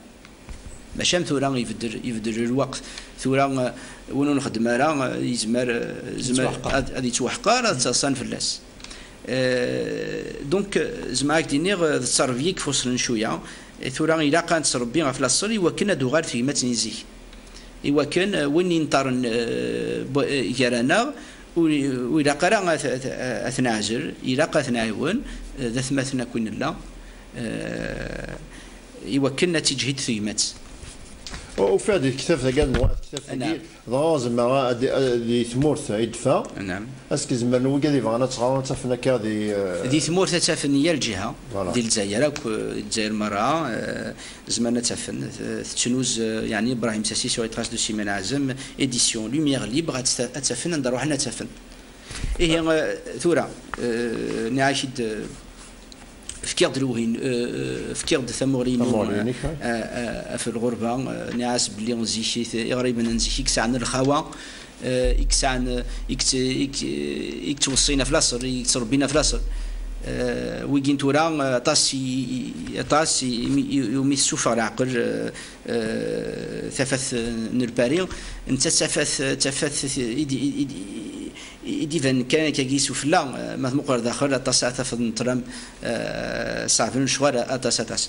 Maca am tura ibeddel, ibeddel lweqt. Tura, eh, win ur nxeddem ara, eh, yezmer, eh, yezmer ad, ad yettwaḥqer, ad ttaḍsan fell-as. Eh, donc, eh, zemreɣ ad k-d-iniɣ, eh, d ttrebbi i ifuṣlen cwiya. Eh, tura ilaq ad nettrebbi ɣef laṣel i wakken ad d-tuɣal tegmat n zik. I wakken, eh, win yenṭerren, eh, bu-, eh, gar-aneɣ, ur, ur ilaq ara ad, ad, ad t-neɛzel, ilaq ad t-nɛiwen, eh, d atmaten akk i nella. Eh, i wakken ad tiǧhid tegmat. U-, ufiɣ di tektabt-agi, ad nwaɣ tektabt-agi, dɣa zemreɣ ad, ad, di tmurt i d-ffeɣ. Ass-k zemren wigad yebɣan ad tt-ɣren, ad tt-afen akka di, eh, di tmurt ad tt-afen yal ǧiha, di Lezzayer akk, eh, di Lezzayer merra, eh, zemren ad tt-afen. Eh, tettnuz, eh, yeɛni Ibrahim Sassi sur les traces de Slimane Azem, édition Lumière Libre, ad tt-, ad tt-afen, anda ruḥen ad tt-afen. Ihi, eh, tura, eh, nniɣ-ak-id, eh, fkiɣ-d lewhi-n, eh, eh, fkiɣ-d tamuɣli-inu, eh, eh, eh, ɣef lɣerba, eh, nniɣ-as belli zik i t-, iɣriben n zik i yesɛan lxawa, eh, i yesɛan, eh, i yett-, i yett-, i yettweṣṣin ɣef laṣel, i yettrebbin ɣef laṣel. Eh, wigi n tura, eh, aṭas i, i, aṭas i, i, i, umi tessufeɣ leɛqel, eh, eh, tafat, eh, n Lpari, netta d tafat, d tafat i d-, i d-, i d-, i d-ibanen kan akkagi s ufella, eh, ma tmuqleḍ daxel, aṭas ara tafeḍ n ṭṭlam, eh, ṣeɛben lecɣal aṭas, aṭas.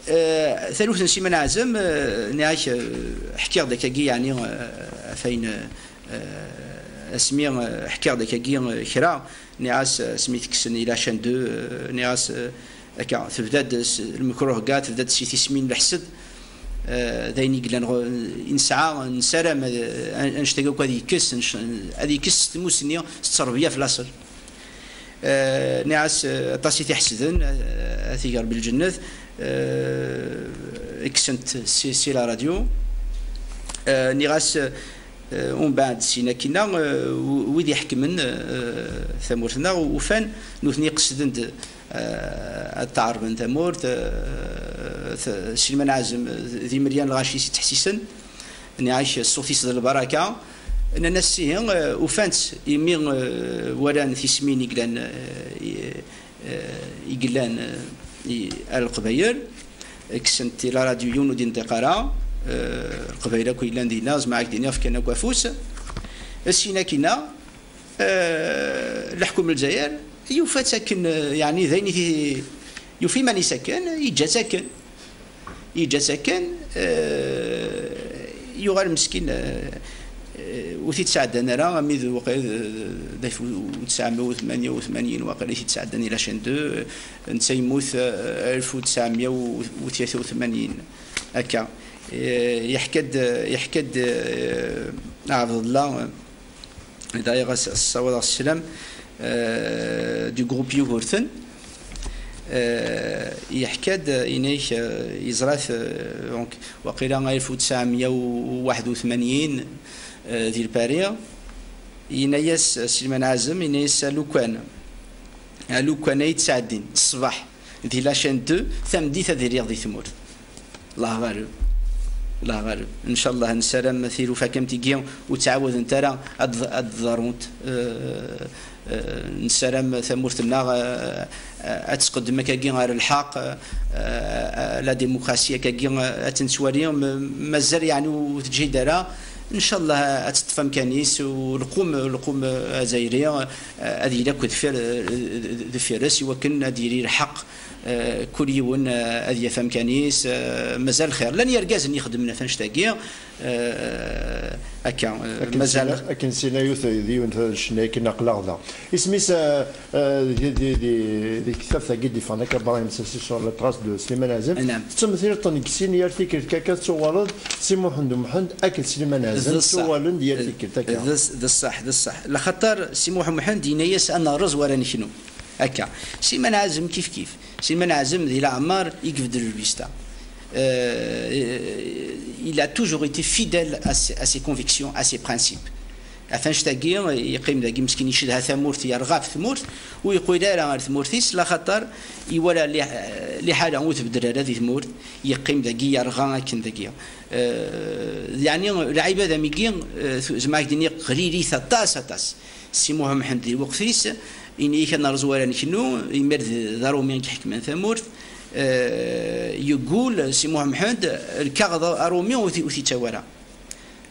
Eh, taluft n Sliman Ɛazem, eh, nniɣ-ak, eh, ḥkiɣ-d akkagi, yeɛni, eh, ɣef wayen, eh, asmi, eh, ḥkiɣ-d akkagi, eh, kra, nniɣ-as, eh, asmi tekksen i la chaîne deux, eh, nniɣ-as, eh, akka, tebda-d s lmekruh ga, tebda-d si tismin n leḥsed, eh, d ayen i yellan ɣ-, i nesɛa, nessaram ad, an-, annect-agi akk ad yekkes, nec-, ad yekkes s tmussni, s ttrebya f laṣel. Eh, nniɣ-as, eh, aṭas i t-iḥesden, eh, ad t-ig Rebbi lǧennet, eh, kksent si, si la radio. Eh, nniɣ-as, eh, umbeɛd sin akkinna, eh, w-, wid iḥekmen, eh, tamurt-nneɣ, ufan nutni qesden-d, eh, ad tɛerben tamurt, eh, t-, Sliman Ɛazem, d imelyan lɣaci i s-ittḥessisen. Nniɣ-ak, ṣṣut-is d lbaraka. Nnan-as, ihi, eh, ufan-tt, imi, eh, walan tismin i yellan, eh, i, eh, i yellan, eh, i, ar Leqbayel. Kksent i la radio, yiwen ur d-inṭiq ara. Eh, Leqbayel akk yellan dinna, zemreɣ ad k-d-iniɣ, fkan akk afus. Sin akkinna, eh, leḥkum n Lezzayer, yufa-tt akken, eh, yeɛni d ayen i t-, yufa iman-is akken, yeǧǧa-tt akken. Yeǧǧa-tt akken, eh, yuɣal meskin, eh, eh, ur t-id-sɛeddan ara, ami d waqil d, d, d alef u tesɛemya u tmanya u tmanyin, waqil i t-id-sɛeddan i la chaîne deux, eh, netta yemmut, eh, alef u tesɛemya u tlatin u tmanyin, akka. Eh, yeḥka-d, yeḥka-d, eh, Ɛebdellah, eh, D'ailleurs, as-, as-, ssawaleɣ sslam, euh, du groupe Yugurten. Euh, yeḥka-d, euh, inek, euh, yeẓra-t, euh, donc, waqila alef u tesɛemya u waḥed u tmanyin, euh, di Lpari. Yenna-yas, euh, Sliman Ɛazem, yenna-yas, a lukan, a lukan ay ttɛeddin ṣṣbeḥ di la chaîne deux, tameddit ad iliɣ di tmurt. Llah ɣaleb. Llah ɣaleb. Ncallah, nessaram tilufa kam tigi ur ttɛawudent ara ad, ad ḍarunt. Eh, eh, nessaram tamurt-nneɣ, eh, eh, ad tqeddem akkagi ɣer lḥeqq, eh, eh, la démocratie akkagi, eh, ad tt-nettwali, ma-, mazal yeɛni ur teǧhid ara. Ncallah ad teṭṭef amkan-is, u lqum, lqum, eh, azzayri, eh, ad yili akk deffir, eh, deffir-s, i wakken ad yili lḥeqq. Eh, kul yiwen, eh, ad yaf amkan-is, eh, mazal xir. Llan yergazen ixeddmen ɣef annect-agi, eh, akka, eh, akken mazal sina, akken sina yut d yiwen ccna akken aql-aɣ da. Isem-is, eh, eh, di, di, di, di tektabt-agi d-iffɣen akka, Brahim Sassi sur la trace de Sliman Azem. Naam. Tettemtileḍ-ten deg sin yal tikkelt akka, tettuɣaleḍ Si Muḥend U Mḥend akked Sliman Azem, tettuɣalen-d yal tikkelt akka. D ṣ-, d ṣṣeḥ, d ṣṣeḥ. Laxaṭer Si Muḥend U Mḥend yenna-yas ad nerreẓ war ad neknu. Akka. Sliman Ɛazem kif kif. Sliman Ɛazem di leɛmer i ibeddel lbista. Euh, il a toujours été fidèle à ses, à ses convictions, à ses principes. Ɣef annect-agi, yeqqim dagi meskin, icedha tamurt, yerɣa ɣef tmurt, ur yeqqil ara ar tmurt-is, laxaṭer iwala li-, liḥala ur tbeddel ara di tmurt, yeqqim dagi, yerɣa akken dagi. Euh, yeɛni, lɛibad am igi, euh, tu-, zemreɣ ad k-d-iniɣ, ɣlilit aṭas, aṭas. Si Muḥ Mḥend di lweqt-is, ini-k ad nerẓ wara neknu, imir d, d Arumi i iḥekmen tamurt, eh, yeggul Si Muḥ Mḥend, lkaɣeḍ Arumi ur t-, ur t-yettawi ara.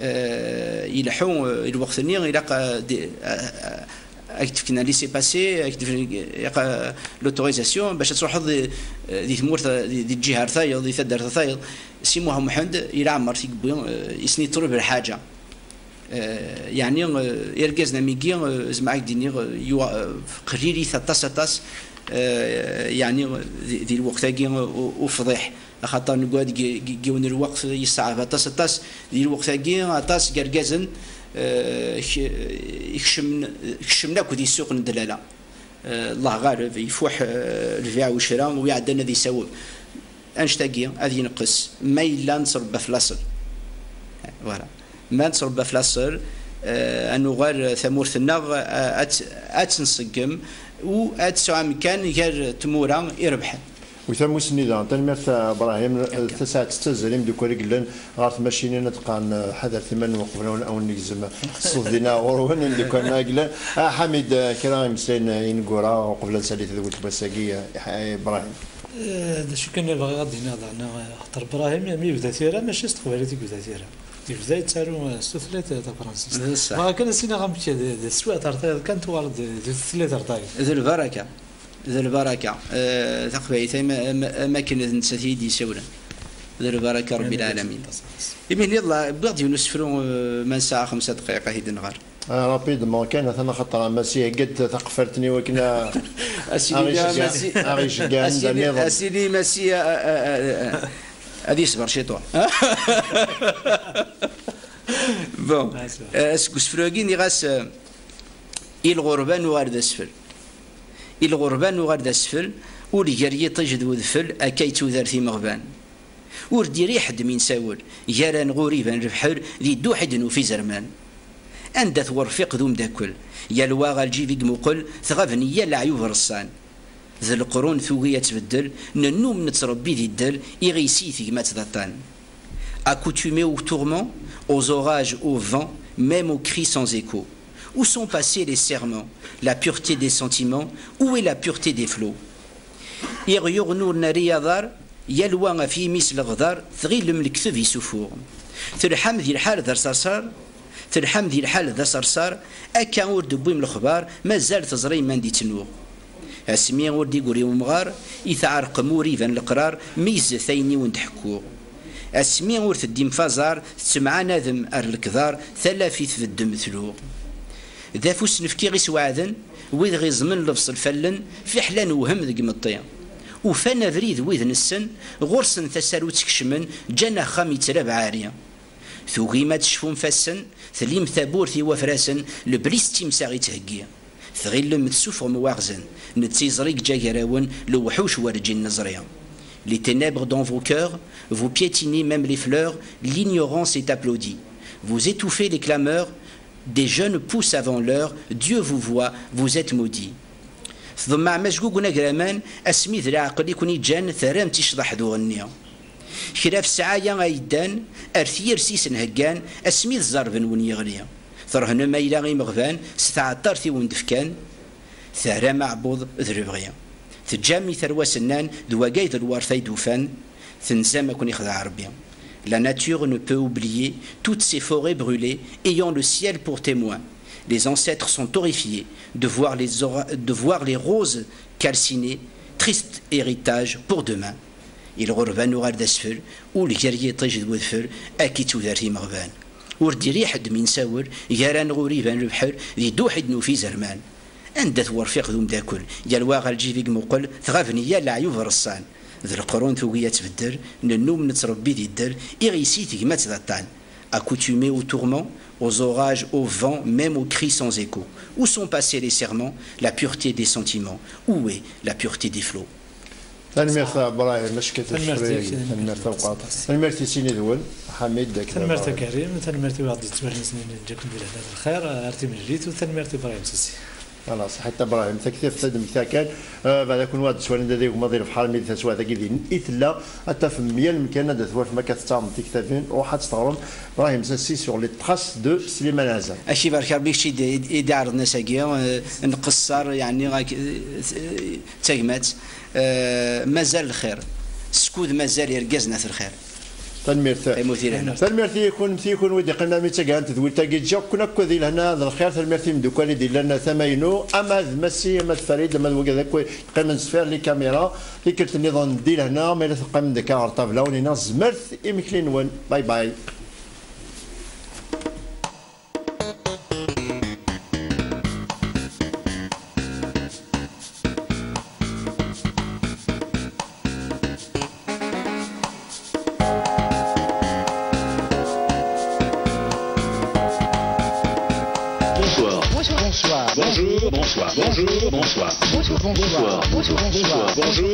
Eh, ileḥḥu, eh, i lweqt-nni, ilaq, eh, di, eh, eh, ad k-d-fken un laissez-passer, ad k-d-fken, ilaq, eh, l'autorisation bac ad truḥeḍ di, eh, di tmurt, eh, di, di lǧiha ar tayeḍ, di taddart ar tayeḍ. Si Muḥ Mḥend, ila ɛmer tigewwi, eh, yessen yeṭleb lḥaǧa. Eh, yeɛni, eh, irgazen am igi, eh, zemreɣ ad k-d-iniɣ, eh, yuɣ-, eh, qlilit aṭas, aṭas, eh, yeɛni, di, di lweqt-agi, eh, u-, ufḍiḥ. Axaṭer neggra deg, deg, deg yiwen n lweqt yesseɛref aṭas, aṭas. Di lweqt-agi, aṭas n yergazen, eh, k-, kecmen, kecmen akk di ssuq n ddlala. Eh, Allah ɣaleb, ifuḥ, eh, lbiɛ u ccra, wi iɛeddan ad isaweb. Annect-agi ad yenqes ma yella nettrebba f laṣel. Voilà. Ma nettrebba f laṣel, eh, ad nuɣal tamurt-nneɣ, eh, ad tt-, ad tt-nṣeggem, u ad tesɛu amkan gar tmura irebḥen. Wi tamussni daɣen, tanemmirt a Brahim. Akka. Tasaɛet tettazzal imeddukal i yellan ɣer tmacinin ad qqaren, eh, ḥadret iman-nwen qbel ad wen-negzem ṣṣut dinna ɣur-wen, imeddukal-nneɣ i yellan. Ah, Ḥamid, eh, kra imeslayen, eh, ineggura uqbel ad nsali tadwilt n wass-agi, eh, Brahim. Eh, d acu kan i bɣiɣ ad d-iniɣ daɣen, eh, axaṭer Brahim mi yebda tira, mačči s teqbaylit i yebda tira. Yebda yettaru, eh, s tutlayt, eh, tafransist. D ṣṣeḥ. Bɣiɣ kan ad s-iniɣ amek d, d teswiɛt ar tayeḍ kan tuɣal d, d tutlayt ar tayeḍ. D lbaraka. D lbaraka. Eh, taqbaylit am, am, am akken d nettat i yi-d-yessawlen. D lbaraka Rebbi lɛalamin. Imi nniḍ la, wwiɣ-d yiwen usefru, eh, ma nesɛa xemsa dqayeq ad t-id-nɣer. Ah, rapidement kan, atan axaṭer Amassi ihegga-d taqeffalt-nni wakken a-, a s-yini aɣ-iceggeɛ, Amassi, aɣ-iceggeɛ a s-yini, anda nniḍen. A s-yini Amassi, a, a, a, a, ad yesber ciṭuḥ. Bon, ah, c'est vrai. Eh, seg usefru-agi, nniɣ-as, eh, i lɣerba nuɣal d asfel. I lɣerba nuɣal d asfel, ul gar yiṭij d wedfel, akka i d tudert imeɣban. Ur d-iri ḥedd mi nsawel, gar-aneɣ ur iban lebḥer, di dduḥ i d-nufa izerman. Anda-t werfiq d umdakel, yal wa ɣer lǧib i imuqel, tɣab neyya leɛyub reṣṣan. D leqrun tugi ad tbeddel, nennum nettrebbi di ddel, iɣisi i tegmat d aṭṭan. Accoutumé au tourment, aux orages, au vent, même aux cris sans écho. Où sont passés les serments, la pureté des sentiments, où est la pureté des flots ? Iɣ yuɣen ur nerri aḍar, yal wa ɣef yimi-s leɣdar, tɣilem lekteb yessufuɣ. Telḥam di lḥal d aṣerṣar, telḥam di lḥal d aṣerṣar, akka ur d-tewwim lexbar, mazal teẓrim anda i tt-nuɣ. Asmi ur d-igri umɣar, i tɛerqem ur iban leqrar, mi izzet ayen i wen-d-ḥekkuɣ. Asmi ur teddim f aẓar, tettemɛanadem ar lekḍar, talafit beddem tluɣ. D afus nefki i s-weɛden, wid ɣ-iẓmen lebṣel fallen, fiḥel ad newhem deg imeṭṭi. Ufan abrid wid nessen, ɣur-sen tasarut kecmen, ǧǧan axxam yettrab ɛari. Tugim ad tecfum fassen, tlim tawwurt i wafrasen, leblis d timsaɣ i ttheggi. Tɣilem tessufɣem waɣzen, netta iẓri yeǧǧa gar-awen, lewḥuc werǧin neẓri. Les ténèbres dans vos cœurs, vous piétinez même les fleurs, l'ignorance est applaudie. Vous étouffez les clameurs, des jeunes poussent avant l'heure, Dieu vous voit, vous êtes maudits. Tḍemmaɛem ajgug n agraman, asmi d leɛqel i ken-iǧǧan, terram-tt i ccḍeḥ d uɣenni. Kra f ssɛaya ay ddan, ar tyersi i sen-heggan, asmi d zzerb-nwen yeɣli. Tṛehnem ayla imeɣban, s tɛeṭṭart i wen-d-fkan, terram aɛebbuḍ d lebɣi. Teǧǧam i tarwa s-nnan, d wagay d lwert ay d-ufan, tenzam ad ken-ixdeɛ Ṛebbi. La nature ne peut oublier toutes ces forêts brûlées, ayant le ciel pour témoin. Les ancêtres sont horrifiés de voir les ora-, de voir les roses calcinées, triste héritage pour demain. I lɣerba nuɣal d asfel, ul gar yiṭij d wedfel, akka i d tudert imeɣban. Ur d-iri ḥedd mi nsawel, gar-aneɣ ur iban lebḥer, di dduḥ i d-nufa izerman. Anda-t werfiq d umdakel, yal wa ɣer lǧib i imuqel, tɣab neyya leɛyub reṣṣan. D leqrun tugi ad tbeddel, nennum nettrebbi di ddel, iɣisi tegmat d aṭṭan. Accoutumé au tourment, aux orages, au vent, même aux cris sans écho. Où sont passés les serments, la pureté des sentiments ? Où est la pureté des flots ? Tanemmirt a Brahim, acka Tanemmirt-ik, tafrayagi. Tanemmirt tanemmirt. Tawqat. Tanemmirt i sin yid-wen, Ḥamid d Akbar. Tanemmirt a Karim, tanemmirt i waɣ-d-yettwalin, ǧǧaken di lehna d lxir, ar timlilit, u tanemmirt i Brahim Sassi. Ala, ṣaḥit a Brahim, taktibt ad d-mmektiɣ kan, eh, beɛd akun waɣ-d-yettwalin d ad igmaḍ i lebḥer, mi di taswiɛt-agi din i tella, ad tafem yal mkan, ad d-twafem akka tettaɣem tiktabin, ruḥ ad teɣrem. Brahim Sassi sur les traces de Slimane Azan. Ak ibarek Rebbi kečč i d-, i d-, i d-iɛerḍen ass-agi, eh, nqeṣṣer, yeɛni, ak-, eh, d tagmat, eh, mazal lxir. Skud mazal irgazen at lxir. Tanemmirt. Tanemmirt i kunwi, i kunwi d-iqqimen armi d taggara n tedwilt-agi. Ǧǧiɣ-ken akk di lehna d lxir. Tanemmirt i imeddukal i d-illan tama-inu, ama d Massi, ama d Farid, ama d wigad akk yeqqimen sfir les caméras. Tikkelt nniḍen di lehna, ma yella teqqimem-d akka ɣer ṭṭabla, ur nini zmert imekli-nwen. Bye bye. Bonsoir. Bonsoir. Bonjour, bonsoir, bonjour, bonsoir. Bonjour, bonsoir. Bonjour, bonsoir. Bonjour.